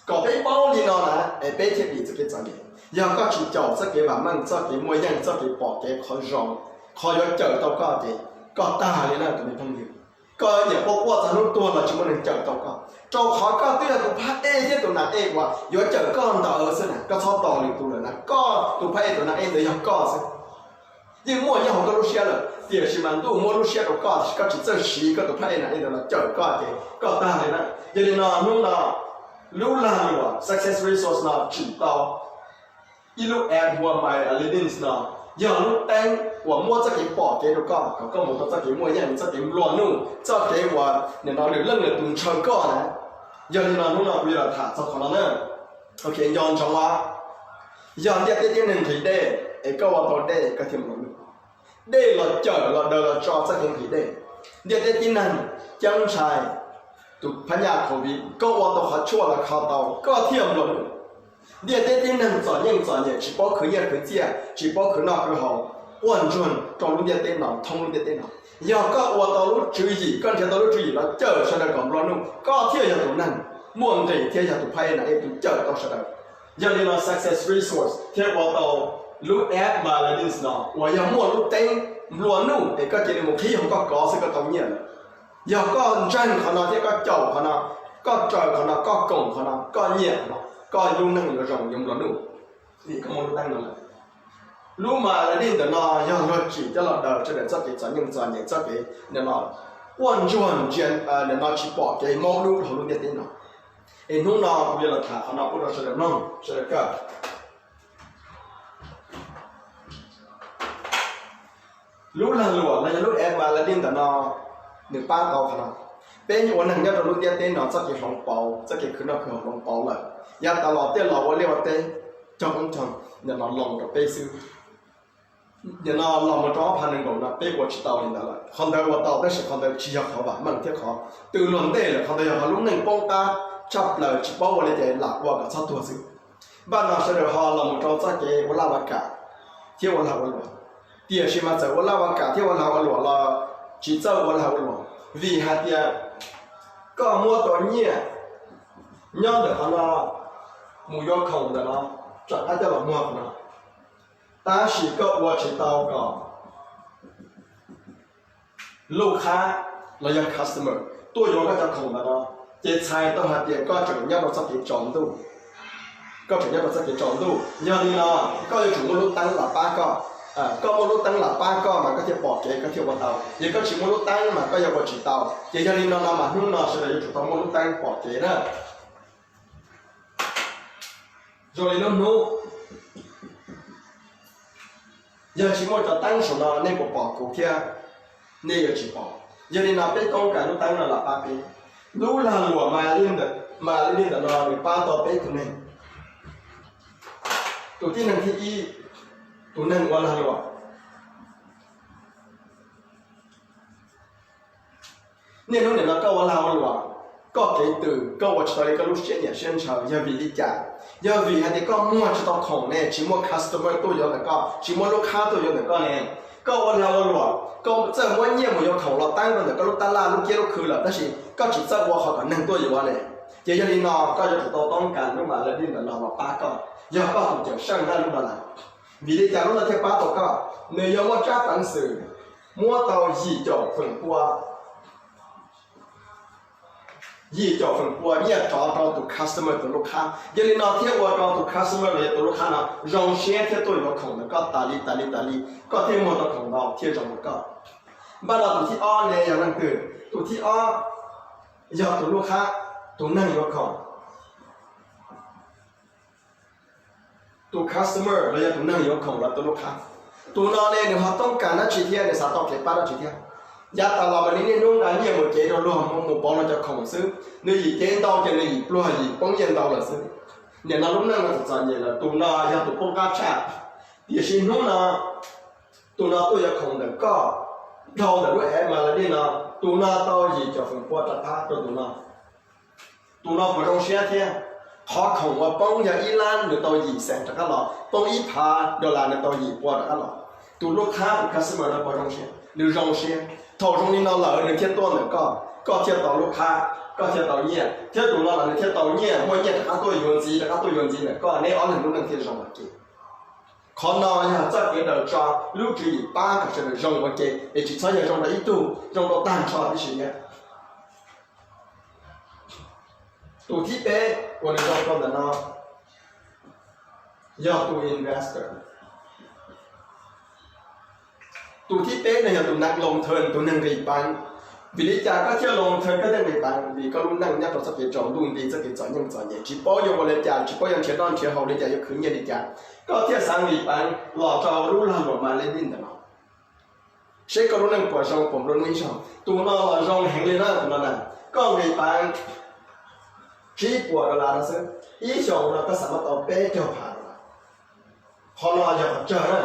Kom peb paub li no na, es peb thiaj dim txoj kev txom nyem. Yog koj tsis caum txoj kev vam meej, txoj kev muaj yeej, txoj kev pom kev, qhov zoo, qhov yuav cawm tau koj ces koj tag li na tus me phooj ywg. Koj nyiam quaj quaj txog hnub tuag los tsis muaj neeg cawm tau koj, rau qhov koj twb yog tus phab ej thiab tus nas ej uas yuav cawm koj ntawd xwb na. Koj txhob tos lwm tus lawm na, koj tus phab ej tus nas ej ntawd yog koj xwb. Yeej muaj nyob hauv koj lub siab lawm, tiam sis mas ntuj muab lub siab rau koj, tiam sis koj tsis txawj siv koj tus phab ej nas ej ntawd los cawm koj ces koj tag li na. Yog li no hnub no lub lag luam Success Resource no tsim tau ib lub app hu ua My Aladdin no, yog lub teeb uas muab txoj kev pom kev rau koj, kom koj mus rau txoj kev muaj yeej, txoj kev nplua nuj, txoj kev uas nim no lwm leej lwm tus ntshaw koj na. Yog li no hnub no kuv yuav los tham txog qhov no na. Ok, nco ntsoov os, yog ntiaj teb tib neeg nqhis dej es koj ua tau dej koj thiaj nplua nuj. Dej los cawm los daws los tso txoj kev nqhis dej. Ntiaj teb tib neeg ceeb ntshai tus phab nyaj COVID, koj ua tau qhov tshuaj los kho tau koj thiaj nplua nuj. Ntiaj teb tib neeg txom nyem txom nyem tsis paub khwv nyiaj khwv txiaj, tsis paub khwv noj khwv haus, quaj ntsuag rau lub ntiaj teb no, thoob lub ntiaj teb no. Yog koj ua tau lub tswv yim, koj nrhiav tau lub tswv yim los cawm sawv daws kom nplua nuj, koj thiaj yog tus neeg muaj nqis thiab yog tus phab ej nas ej tus cawm tau sawv daws. Yog li no Success Resource thiaj ua tau lub app My Aladdin no uas yog muaj lub teeb nplua nuj es koj cia li mus qhib hauv koj kov xwb koj tau nyiaj lawm. Yog koj ntseeg qhov no thiab koj caum qhov no, koj raws qhov no, koj koom qhov no, koj nyiam qhov no, koj lub neej yuav zoo yuav nplua nuj, vim koj muaj lub teeb no lawm. Lub My Aladdin ntawm no yog luag tsim coj los daws sawv daws txoj kev txom nyem txom nyem, txoj kev nim no quaj ntsuag ntsia, nim no tsis pom kev maub dub hauv lub ntiaj teb no. Es hnub no kuv yuav los tham qhov no pub rau sawv daws mloog sawv daws kawm. Lub lag luam los yog lub app My Aladdin ntawm no nws pab tau qhov no. Peb ua neeg nyob rau lub ntiaj teb no txoj kev hloov pauv, txoj kev khwv noj khwv haus hloov pauv lawm. Yav tas los tej laus ua liaj ua teb cog koob cog nim no los rau peb xwb. Nim no los mus rau ob phav nees nkaum no peb ua tsis tau li ntawd lawm. Qhov ntawd ua tau tab sis qhov ntawd tsis yog qhov vam meej thiab qhov twg luag ntej lawm, qhov ntawd yog qhov lub neej poob qab tshaj plaws tsis paub ua li cas lam ua kom txhob tuag xwb. Npaj no sawv daws ho los mus rau txoj kev ua laj ua kam thiab ua lag ua luam. Tiam sis mas txawm ua laj ua kam thiab ua lag ua luam los tsis txawj ua lag ua luam, vim hais tias koj muab tau nyiaj nyob ntawm qhov no mus yuav khoom ntawm no, tsam qab coj los muag qhov no, tab sis koj ua tsis tau kom lub qhab los yog customer tuaj yuav koj cov khoom ntawm no, ces txhais tau hais tias koj tseem nyob rau txoj kev tsaus ntuj. Koj tseem nyob rau txoj kev tsaus ntuj, yog li no koj yuav tsum muaj lub teeb los pab koj. Koj muaj lub teeb los pab koj mas koj thiaj pom kev koj thiaj ua tau, yog koj tsis muaj lub teeb mas koj yuav ua tsis tau. Ces yog li no no mas hnub no sawv daws yuav tsum tau muaj lub teeb pom kev na. Zoo li lub hnub, yog tsis muaj cov teeb saum no nej puas pom kuv thiab? Nej yuav tsis pom. Yog li no peb toob kas lub teeb no los pab peb. Lub lag luam mas li ntawm no nws pab tau peb tus neeg. Tus tib neeg thib ib, tus neeg ua lag luam. Niaj hnub nim no koj ua lag ua luam, koj kev tws koj ua tsis tau li koj lub siab nyiam siab ntshaw yog vim li cas? Yog vim hais tias koj muag tsis tau khoom ne, tsis muaj customer tuaj yuav ntawm koj, tsis muaj lub qhab tuaj yuav ntawm koj ne. Koj ua lag ua luam, koj txawj muab nyiaj mus yuav khoom los teeb rau ntawm koj lub tab laj lub kiab lub khw lawm tab sis koj tsis txawj ua qhov kom neeg tuaj yuav ne. Ces yog li no koj yuav tsum tau toob kas lub mas lawv li ntawm no los pab koj, yog koj tus cawm seej na lub no lawm. Vim li cas lub no thiaj pab tau koj? Nws yog muaj tsab peev xwm muab tau yim caum feem pua, yim caum feem pua nyiaj rov rau tus customer tus lub qhab. Yog li no thiaj ua rau tus customer los yog tus lub qhab no zoo siab thiab tuaj yuav khoom ntawm koj tas li tas li tas li, koj thiaj muag tau khoom ntau thiaj zoo rau koj. Npaj no tus thib ob ne yog leej twg? Tus thib ob yog tus lub qhab, tus neeg yuav khoom. Tus customer los yog tus neeg yuav khoom los tus lub qhab. Tus no ne nws ho toob kas dab tsi thiab nws xav tau kev pab dab tsi thiab? Yav tas los mas nws niaj hnub nqa nyiaj mus cev rau luag mus pauv luag cov khoom xwb, nws yim cev ntau ces nws yim pluag yim poob nyiaj ntau lawm xwb. Nim no lub neej no txom txom nyem lawm, tus no yog tus poob qab tshaj. Tiam sis hnub no tus no tuaj yuav khoom ntawm koj dhau ntawm lub app mas lawv li no, Tus no tau yim caum feem pua rov qab rau tus no. Tus no puas zoo siab thiab? Qhov khoom uas poob yog ib lab nws tau yim xees rov qab los, poob ib phav dollar nws tau yim pua rov qab los. Tus lub khab tus customer no puas zoo siab? Nws zoo siab. Thaum zoo li no lawm nws thiaj tuaj ntawm koj, koj thiaj tau lub khab, koj thiaj tau nyiaj, thiab tus no los nws thiaj tau nyiaj, muaj nyiaj rov qab tuaj yuav ntxiv, rov qab tuaj yuav ntxiv ntawm koj, neb ob leeg lub neej thiaj zoo ua ke. Qhov no yog txoj kev daws tso lub tswv yim pab kom sawv daws zoo ua ke es tsis txhob yog zoo rau ib tug, zoo rau tag nrho tib si thiab. Tus thib peb uas nws zoo rau ntawm no yog tus investor. Tus thib peb no yog tus neeg loo thawj, tus neeg nqis peev. Vim li cas koj thiaj loo thawj koj thiaj nqis peev? Vim koj lub neej nyob rau txoj kev tsaus ntuj nti, txoj kev txom nyem txom nyem, tsis paub yuav ua li cas, tsis paub yuav nrhiav noj nrhiav haus li cas, yuav khwv nyiaj li cas, koj thiaj xav nqis peev los rau lub lag luam mas li ntawm no. Seb koj lub neej puas zoo puas nplua nuj ib zaug. Tus no los zoo heev li na, tus no na, koj nqis peev tsib puas dollar no xwb, ib xyoos no koj xav muab tau peb caug phav dollar. Qhov no yog qhov tsawg na,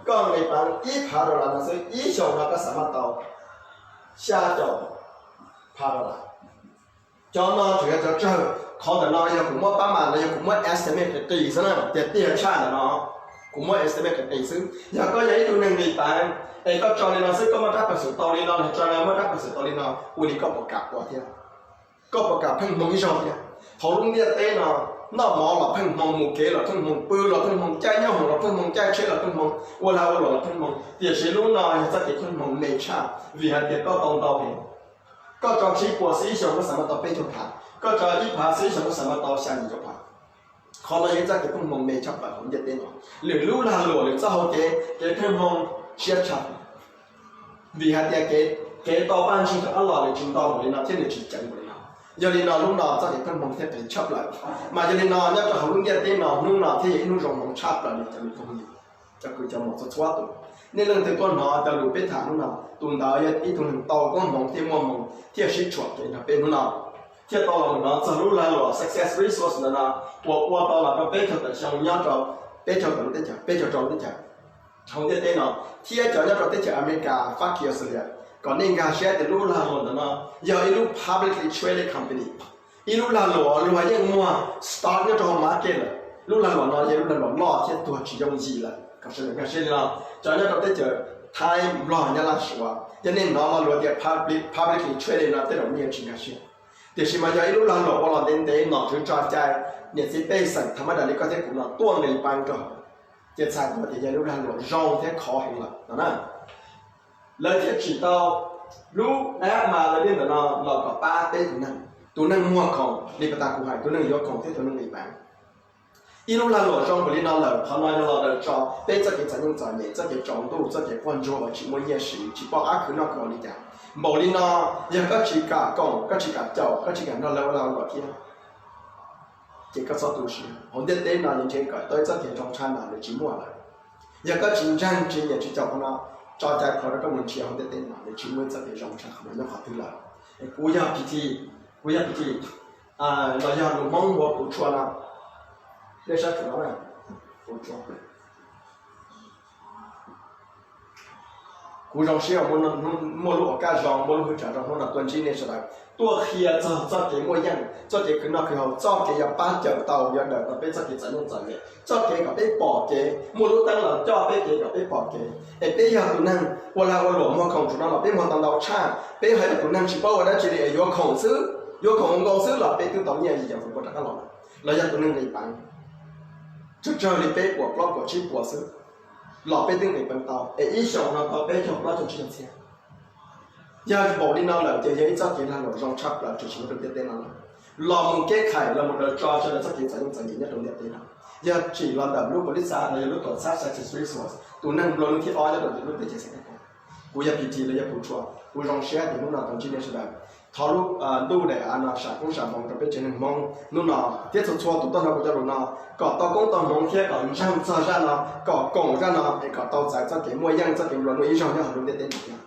koj nqis peev ib phav dollar no xwb, ib xyoos no koj xav muab tau xya caum phav dollar. Cov no tseem yog cov tsawg, qhov ntawm no yog kuv muab pab mas los yog kuv muab estimate qis qis xwb na, tiag tiag tshaj ntawm no kuv muab estimate qis qis xwb. Yog koj yog ib tug neeg nqis peev es koj tso li no xwb, koj muab rab peev xwm tau li no los tso li no, muab rab peev xwm tau li no, ua li koj puas kam ua thiab? Koj puas kam pheej hmoo ib zaug thiab? Hauv lub ntiaj teb no, noj mov los pheej hmoo, mus kev los pheej hmoo, pw los pheej hmoo, caij nyob hoom los pheej hmoo, caij tsheb los pheej hmoo, ua lag ua luam los pheej hmoo, tiam sis lub no yog txoj kev pheej hmoo me tshaj, vim hais tias koj tau ntau heev. Koj tso tsib puas xwb ib xyoos koj xav muab tau peb caug phav, koj tso ib phav xwb ib xyoos koj xav muab tau xya yim caum phav. Qhov no yog ib txoj kev pheej hmoo me tshaj plaws hauv ntiaj teb no. Lwm lub lag luam lwm txoj hau kev, kev pheej hmoo siab tshaj. Vim hais tias kev tau paj ntsig rov qab los nws tsis ntau npaum li no thiab nws tsis ceev npaum li no. Yog li no lub no txoj kev pheej hmoo thiaj qis tshaj plaws. Mas yog li no nyob rau hauv lub ntiaj teb no hnub no thiaj yog ib hnub zoo hmoov tshaj plaws li cov me phooj ywg, cov kwv cov muam txhua txhua tus. Nej leej twg tuaj hnov cov lus peb tham hnub no, tus ntawd yog ib tug neeg tau koob hmoov thiaj muaj hmoo thiaj sib tshuam kev nrog peb hnub no. Thiaj tau los mus hnov txog lub lag luam Success Resource ntawm no uas ua tau los rau peb caug tawm xyoo nyob rau peb caug tawm lub teb chaws, peb caug rau lub teb chaws hauv ntiaj teb no, thiab cov nyob rau teb chaws Amelikas, Fab Kiv, Australia, kom nej nkag siab tias lub lag luam ntawm no yog ib lub publicly traded company, ib lub lag luam luag yeej muag stock nyob rau hauv market lawm. Lub lag luam no yog lub lag luam loj thiab tuag tsis yooj yim lawm, kom sawv daws nkag siab li no. Cov nyob rau teb chaws Thaib, Nplog, Nyab Laj, Suav, yog nej hnov lo lus tias publicly traded no tej zaum nej yuav tsis nkag siab. Tiam sis mas yog ib lub lag luam ua los ntev ntev, nom tswv tso cai, niam txiv pej xeem thaum mab dam li koj thiab kuv no tuaj nqis peev rau hauv, ces txhais tau tias yog lub lag luam zoo thiab khov heev lawm no na. Lawv thiaj tsim tau lub app mas lawv li ntawm no los kom pab peb tus neeg, tus neeg muag khoom li pas tas kuv hais, tus neeg yuav khoom thiab tus neeg nqis peev. Ib lub lag luam zoo npaum li no lawm, qhov no yog los daws tso peb txoj kev txom nyem txom nyem, txoj kev tsaus ntuj, txoj kev quaj ntsuag uas tsis muaj nyiaj siv, tsis paub qab khwv noj khwv haus li cas. Npaum li no, yog koj tsis kam koom, koj tsis kam caum, koj tsis kam nrog lawv ua lag ua luam thiab, ces koj txhob tu siab. Hauv ntiaj teb no nws nrhiav kom tau ib txoj kev zoo tshaj no nws tsis muaj lawm. Yog koj tsis ntseeg, tsis nyiam, tsis caum qhov no, tso cai plho rau koj mus nrhiav hauv ntiaj teb no, nws tsis muaj ib txoj kev zoo tshaj qhov no nyob qhov twg lawm. Kuv yog PT, kuv yog PT, los yog lus Hmoob hu ua Pum Tshua no, nej saib, Pum Tshua. Kuv zoo siab muaj lub ua kaj zoo, muaj lub hwj cham zoo hnub no tuaj ntsib nej sawv daws, tuaj qhia txog txoj kev muaj yeej, txoj kev khwv noj khwv haus, txoj kev yuav pab cawm tau, yuav daws tau peb txoj kev txom nyem txom nyem, txoj kev kom peb pom kev, muaj lub teeb los coj peb kev kom peb pom kev. Es peb yog tus neeg ua lag ua luam muag khoom tsuas no los peb muag tau ntau tshaj, peb ho yog tus neeg tsis paub ua dab tsi li es yuav khoom xwb, yuav khoom nkaus xwb los peb twb tau nyiaj yim caum feem pua rov qab los. Los yog tus neeg nqis peev, tsawg tsawg li peb puas plaub puas tsib puas xwb, los peb twb nqis peev tau, es ib xyoos no tau peb caug plaub caug tsib caug txhiab. Yog npaum li no lawm ces yog ib txoj kev lag luam zoo tshaj plaws tshwm sim nyob rau ntiaj teb no lawm. Los mus keb khais, los mus daws tso sawv daws txoj kev txom nyem txom nyem nyob rau ntiaj teb no. Yog tsim los ntawm lub police los yog lub tuam txhab Success Resource, tus neeg nplua nuj thib ob nyob rau lub teb chaws Xeev Khuam. Kuv yog PT los yog Pum Tshua, kuv zoo siab tias hnub no tau ntsib nej sawv daws. Thov lub ntuj daim av no sam koob sam hmoov rau peb tsev neeg Hmoob hnub no thiab txhua txhua tus tuaj hnov kuv cov lus no, kom tau koob tau hmoov thiab kom ntseeg txog zaj no, kom koom zaj no es kom tau txais txoj kev muaj yeej, txoj kev nplua nuj ib zaug nyob hauv lub ntiaj teb no thiab.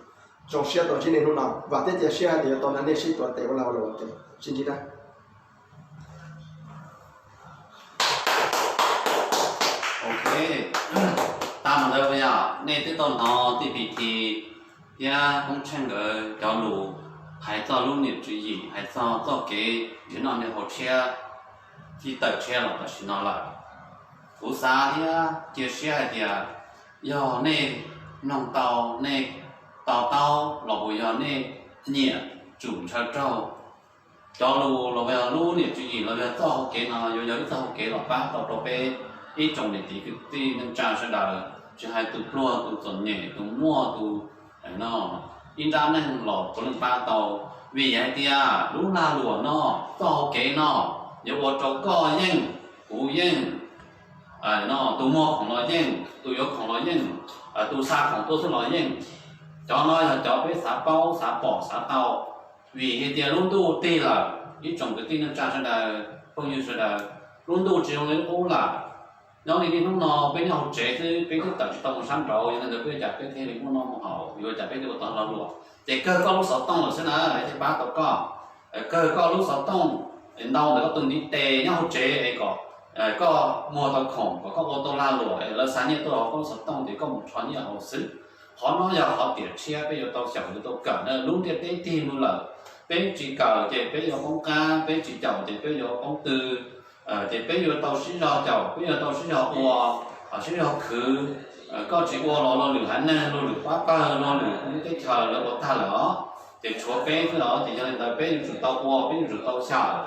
Zoo siab tau ntsib nej hnub no, vam thiab cia siab hais tias yuav tau nrog nej sib tuav tes ua lag ua luam ua ke. Sib ntsib na. Ok, tag mus ntawd yog nej twb tau hnov tij PT thiab Koob Tsheej nkawd cov lus hais txog lub niam tswv yim, hais txog txoj kev nrhiav noj nrhiav haus tshiab, txij tawm tshiab los tam sim no lawm. Kuv xav thiab cia siab hais tias yog nej mloog tau, nej to taub los puas yog nej nyiam tsum ntshaw raug cov lus los yog lub niam tswv yim los yog txoj hau kev no yuav yog ib txoj hau kev los pab tau rau peb ib tsoom niam txiv kwv tij neej tsa sawv daws, tsis hais tus pluag tus txom nyem tus muaj tus no, ib nrab neeg los puav leej pab tau. Vim hais tias lub lag luam no, txoj hau kev no yuav ua rau koj yeej, kuv yeej, no tus muag khoom los yeej, tus yuav khoom los yeej, tus xa khoom tuaj xwb los yeej. Cov no yog cov peb xav paub xav pom xav tau. Vim hais tias lub ntuj tig lawm, ib tsoom kwv tij neej tsa sawv daws, phooj ywg sawv daws, lub ntuj tsis zoo li qub lawm. Nyob li niaj hnub no peb nyob hauv tsev xwb, peb twb tawm tsis tau mus sab nraud, yog li ntawd peb ua cas peb thiaj li muaj noj muaj haus, yuav ua cas peb thiaj ua tau lag luam? Ces kawg koj lub xov tooj lawm xwb na thiaj pab tau koj. Kawg koj lub xov tooj, ntau ntawm koj tus ntiv tes nyob hauv tsev es kom koj muag tau khoom kom koj ua tau lag luam es lawv xa nyiaj tuaj rau koj lub xov tooj ces koj mus rho nyiaj hauv xwb. Qhov no yog qhov tiam tshiab peb yuav tau xyaum yuav tau kawm na. Lub ntiaj teb tig mus lawm, peb tsis kawm ces peb yuav poob qab, peb tsis caum ces peb yuav poob tw, ces peb yuav tau sib zog caum, peb yuav tau sib zog ua, sib zog khwv. Koj tsis ua los luag lwm haiv neeg, luag lwm pab pawg, luag lwm lub teb chaws lawv ua tag lawm os, ces tshuav peb xwb os. Ces yog li ntawd peb yuav tsum tau ua, peb yuav tsum tau xyaum.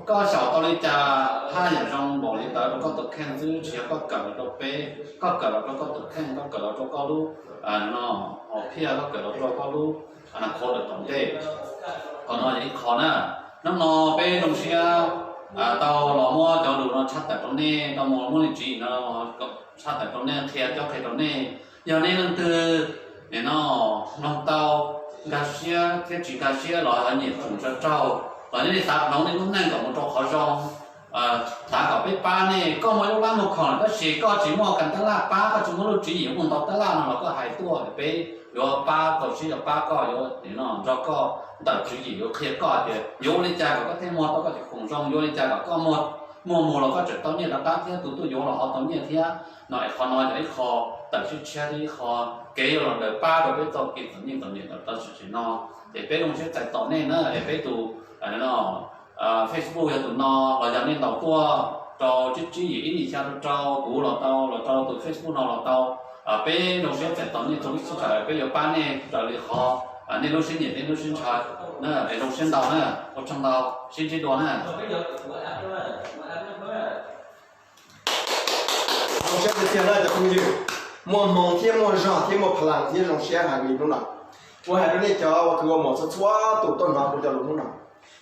Koj xyaum tau li cas haj yam zoo npaum li ntawd rau koj tus kheej xwb, tsis yog koj kawm los rau peb, koj kawm los rau koj tus kheej, koj kawm los rau koj lub no, hom phiaj, koj kawm los rau koj lub qhuav lawm tom ntej. Qhov no yog ib qho na. Hnub no peb zoo siab tau los muab cov lus no tshaj tawm rau nej, tau mus muab li tswv yim no tshaj tawm rau nej, qhia cov qhia rau nej. Yog nej leej twg no mloog tau, nkag siab thiab tsis nkag siab los yog nyiam tsum ntshaw raug los nej li xav hloov nej lub neej kom mus rau qhov zoo, xav kom peb pab nej. Koj muaj lub lab muag khoom lawm tab sis koj tsis muaj kas tab laj pab, koj tsis muaj lub tswv yim mus ntaus tab laj no los koj hais tuaj, peb yuav pab tau siab, yuav pab koj, yuav nrog koj ntawm tswv yim, yuav qhia koj tias yuav ua li cas kom koj thiaj muag tau koj cov khoom zoo, yuav ua li cas kom koj muag mus los koj tseem tau nyiaj rov qab thiab, tus tuaj yuav los ho tau nyiaj thiab no. Es qhov no yog ib qho tawm tshiab tshiab thiab ib qho kev yuav los daws pab rau peb txoj kev txom nyem txom nyem tau tam sim no. Ces peb zoo siab txais tos nej na, es peb tus Facebook yog tus no, los yog nej ntaus tuaj rau tsib tsib yim ib yim xya rau rau kuv los tau, los rau tus Facebook no los tau. Peb zoo siab txais tos nej txhua lub sij hawm, peb yuav pab nej raws li qhov nej lub siab nyiam, nej lub siab ntshaw. Es zoo siab ntau na, ua tsaug ntau, sib ntsib dua na. Zoo siab tiag tiag na cov phooj ywg, muaj hmoo thiab muaj zog thiab muaj phalang thiab zoo siab heev li hnub no. Ua hais rau nej cov uas kws ua muam txhua txhua tus tuaj hnov kuv cov lus hnub no,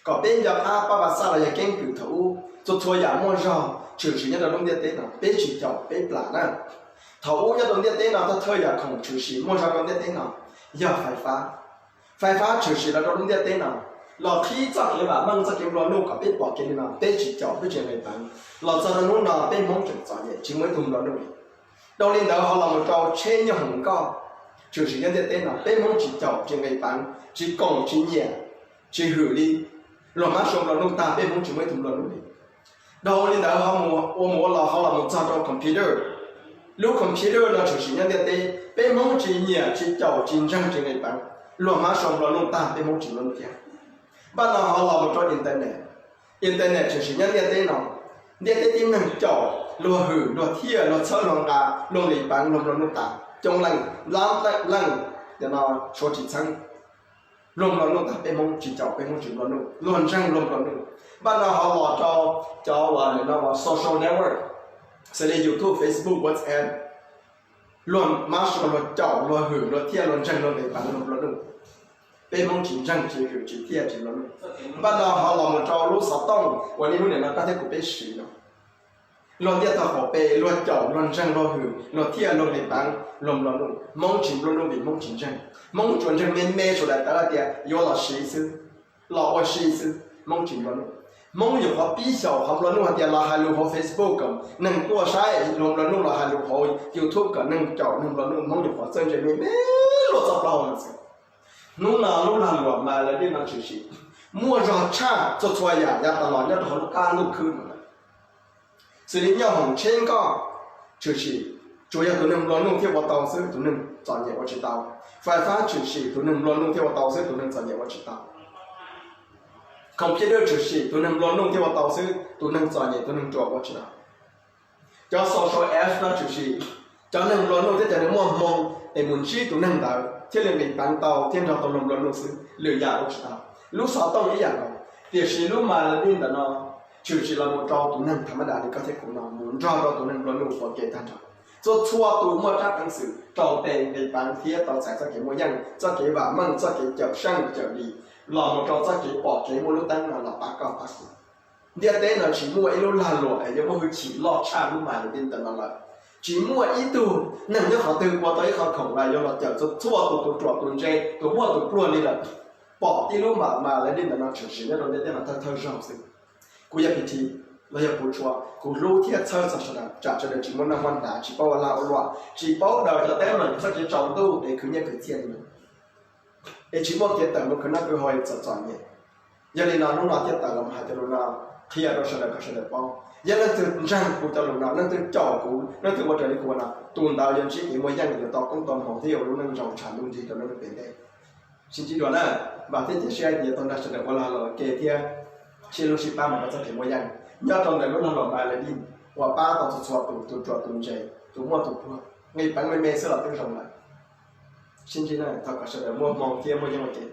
kom peb nco qab pab Pab Xaj los yog keeb kwm thaum ub, txhua txhua yam muaj zog tshwm sim nyob rau lub ntiaj teb no peb tsis caum peb plam na. Thaum ub nyob rau ntiaj teb no thawj thawj yam khoom tshwm sim muaj zog rau ntiaj teb no yog fais fab. Fais fab tshwm sim los rau lub ntiaj teb no los qhib txoj kev vam meej txoj kev nplua nuj kom peb pom kev li no, peb tsis caum peb tsis nqis peev. Los txog rau hnub no peb Hmoob tseem txom nyem tsis muaj ib tug nplua nuj li. Dhau li ntawd ho los mus rau tsheb nyooj hoom nkoj tshwm sim nyob ntiaj teb no peb Hmoob tsis caum tsis nqis peev, tsis koom tsis nyiam, tsis hwm li. Luag mab sua nplua nuj tag peb Hmoob tsis muaj ib tug nplua nuj li. Dhau li ntawd ho mus ua mus ua los ho los mus txog rau computer. Lub computer no tshwm sim nyob ntiaj teb, peb Hmoob tsis nyiam tsis caum tsis ntseeg tsis nqis peev. Luag mab sua nplua nuj tag peb Hmoob tsis nplua nuj thiab. Npaj no ho los mus rau internet. Internet tshwm sim nyob ntiaj teb no, ntiaj teb tib neeg caum, luag hwm, luag thiaj, luag txhawb, luag nqa, luag nqis peev, luag nplua nuj tas coob leej, lab leej, no suav tsis txheeb. Luag nplua nuj tag peb Hmoob tsis caum, peb Hmoob tsis nplua nuj, luag ntseeg luag nplua nuj. Npaj no ho los rau cov uas no social network, xws li YouTube, Facebook, WhatsApp. Luag mab sua luag caum luag hwm luag thiaj luag ntseeg luag nqis peev luag nplua nuj. Peb Hmoob tsis ntseeg tsis hwm tsis thiaj tsis nplua nuj. Npaj no ho los mus rau lub xov tooj uas niaj hnub nim no koj thiab kuv peb siv no. Luag ntiaj teb thaum pem luag caum luag ntseeg luag hwm luag thiaj luag nqis peev luag nplua nuj. Hmoob tsis nplua nuj vim Hmoob tsis ntseeg. Hmoob tsuas ntseeg me me sawv daws tawv hais tias yuav los siv xwb, los ua si xwb, Hmoob tsis nplua nuj. Hmoob nyuam qhuav pib xyaum qhov nplua nuj hais tias los hais lus hauv Facebook kom neeg tuaj saib, luag nplua nuj los hais lus hauv YouTube kom neeg caum neeg nplua nuj, Hmoob nyuam qhuav txawj ntse me me luag txoj plaub hau no xwb. Hnub no lub lag luam mas lawv tej no tshwm sim muaj zog tshaj txhua txhua yam yav tas los nyob rau hauv lub qab ntuj khwb no lawm. Xws li nyooj hoom tsheb nkoj tshwm sim, tsuas yog tus neeg nplua nuj thiaj ua tau xwb, tus neeg txom nyem ua tsis tau. Fais fab tshwm sim, tus neeg nplua nuj thiaj ua tau xwb, tus neeg txom nyem ua tsis tau. Thaum phiaj dwj tshwm sim tus neeg nplua nuj thiaj ua tau xwb, tus neeg txom nyem tus neeg ruam ua tsis tau. Cov social app no tshwm sim, cov neeg nplua nuj thiab cov neeg muaj hmoo es mus ntsib tus neeg ntawd thiaj li nqis peev tau thiab nrog tau luag nplua nuj xwb, lwm yam ua tsis tau. Lub xov tooj ib yam nkaus, tiam sis lub ma le lij ntawm no tshwm sim los mus rau tus neeg tham ma das li koj thiab kuv no, mus nrog rau tus neeg nplua nuj ua ke tag nrho. Txhua txhua tus muaj rab peev xwm rau tes nqis peev thiab tau txais txoj kev muaj yeej, txoj kev vam meej, txoj kev cawm seej cawm lis, los mus rau txoj kev pom kev muaj lub teeb no los pab koj pab kuv. Ntiaj teb no tsis muaj ib lub lag luam es yuav muaj hwj chim loj tshaj lub ma le lij ntawm no lawm. Tsis muaj ib tug neeg nyob qhov twg ua tau ib qho khoom los yuav los cawm txhua txhua tus, tus ruam tus ntse, tus muaj tus pluag li lawm. Pom tib lub ma le lij ntawm no tshwm sim nyob rau ntiaj teb no thawj thawj zaug xwb. Kuv yog P T los yog kuv tshua, kuv hlub thiab txhawb txog sawv daws, tsam sawv daws tsis muaj noj muaj hnav, tsis paub ua lag ua luam, tsis paub daws cov teeb meem txoj kev tsaus ntuj es khwv nyiaj khwv txiaj li no, es tsis muaj kev tawm mus khwv noj khwv haus txom txom nyem. Yog li no hnub no thiaj tawm los hais cov lus no qhia rau sawv daws kom sawv daws paub. Yog leej twg ntseeg kuv cov lus no, leej twg caum kuv, leej twg ua raws li kuv ua no, tus ntawd yuav ntsib kev muaj yeej, yuav tau koob tau hmoov thiab yuav lub neej zoo tshav ntuj nrig rau lub neej pem ntej. Sib ntsib dua na, vam thiab cia siab tias tau nrog sawv daws ua lag luam ua ke thiab sib hlub sib pab mus rau txoj kev muaj yeej nyob rau ntawm lub lag luam ma le lij uas pab tau txhua txhua tus, tus ruam tus ntse, tus muaj tus pluag, nqis peev me me xwb los twb zoo lawm. Sib ntsib na, thov kom sawv daws muaj hmoo thiab muaj yeej ua ke.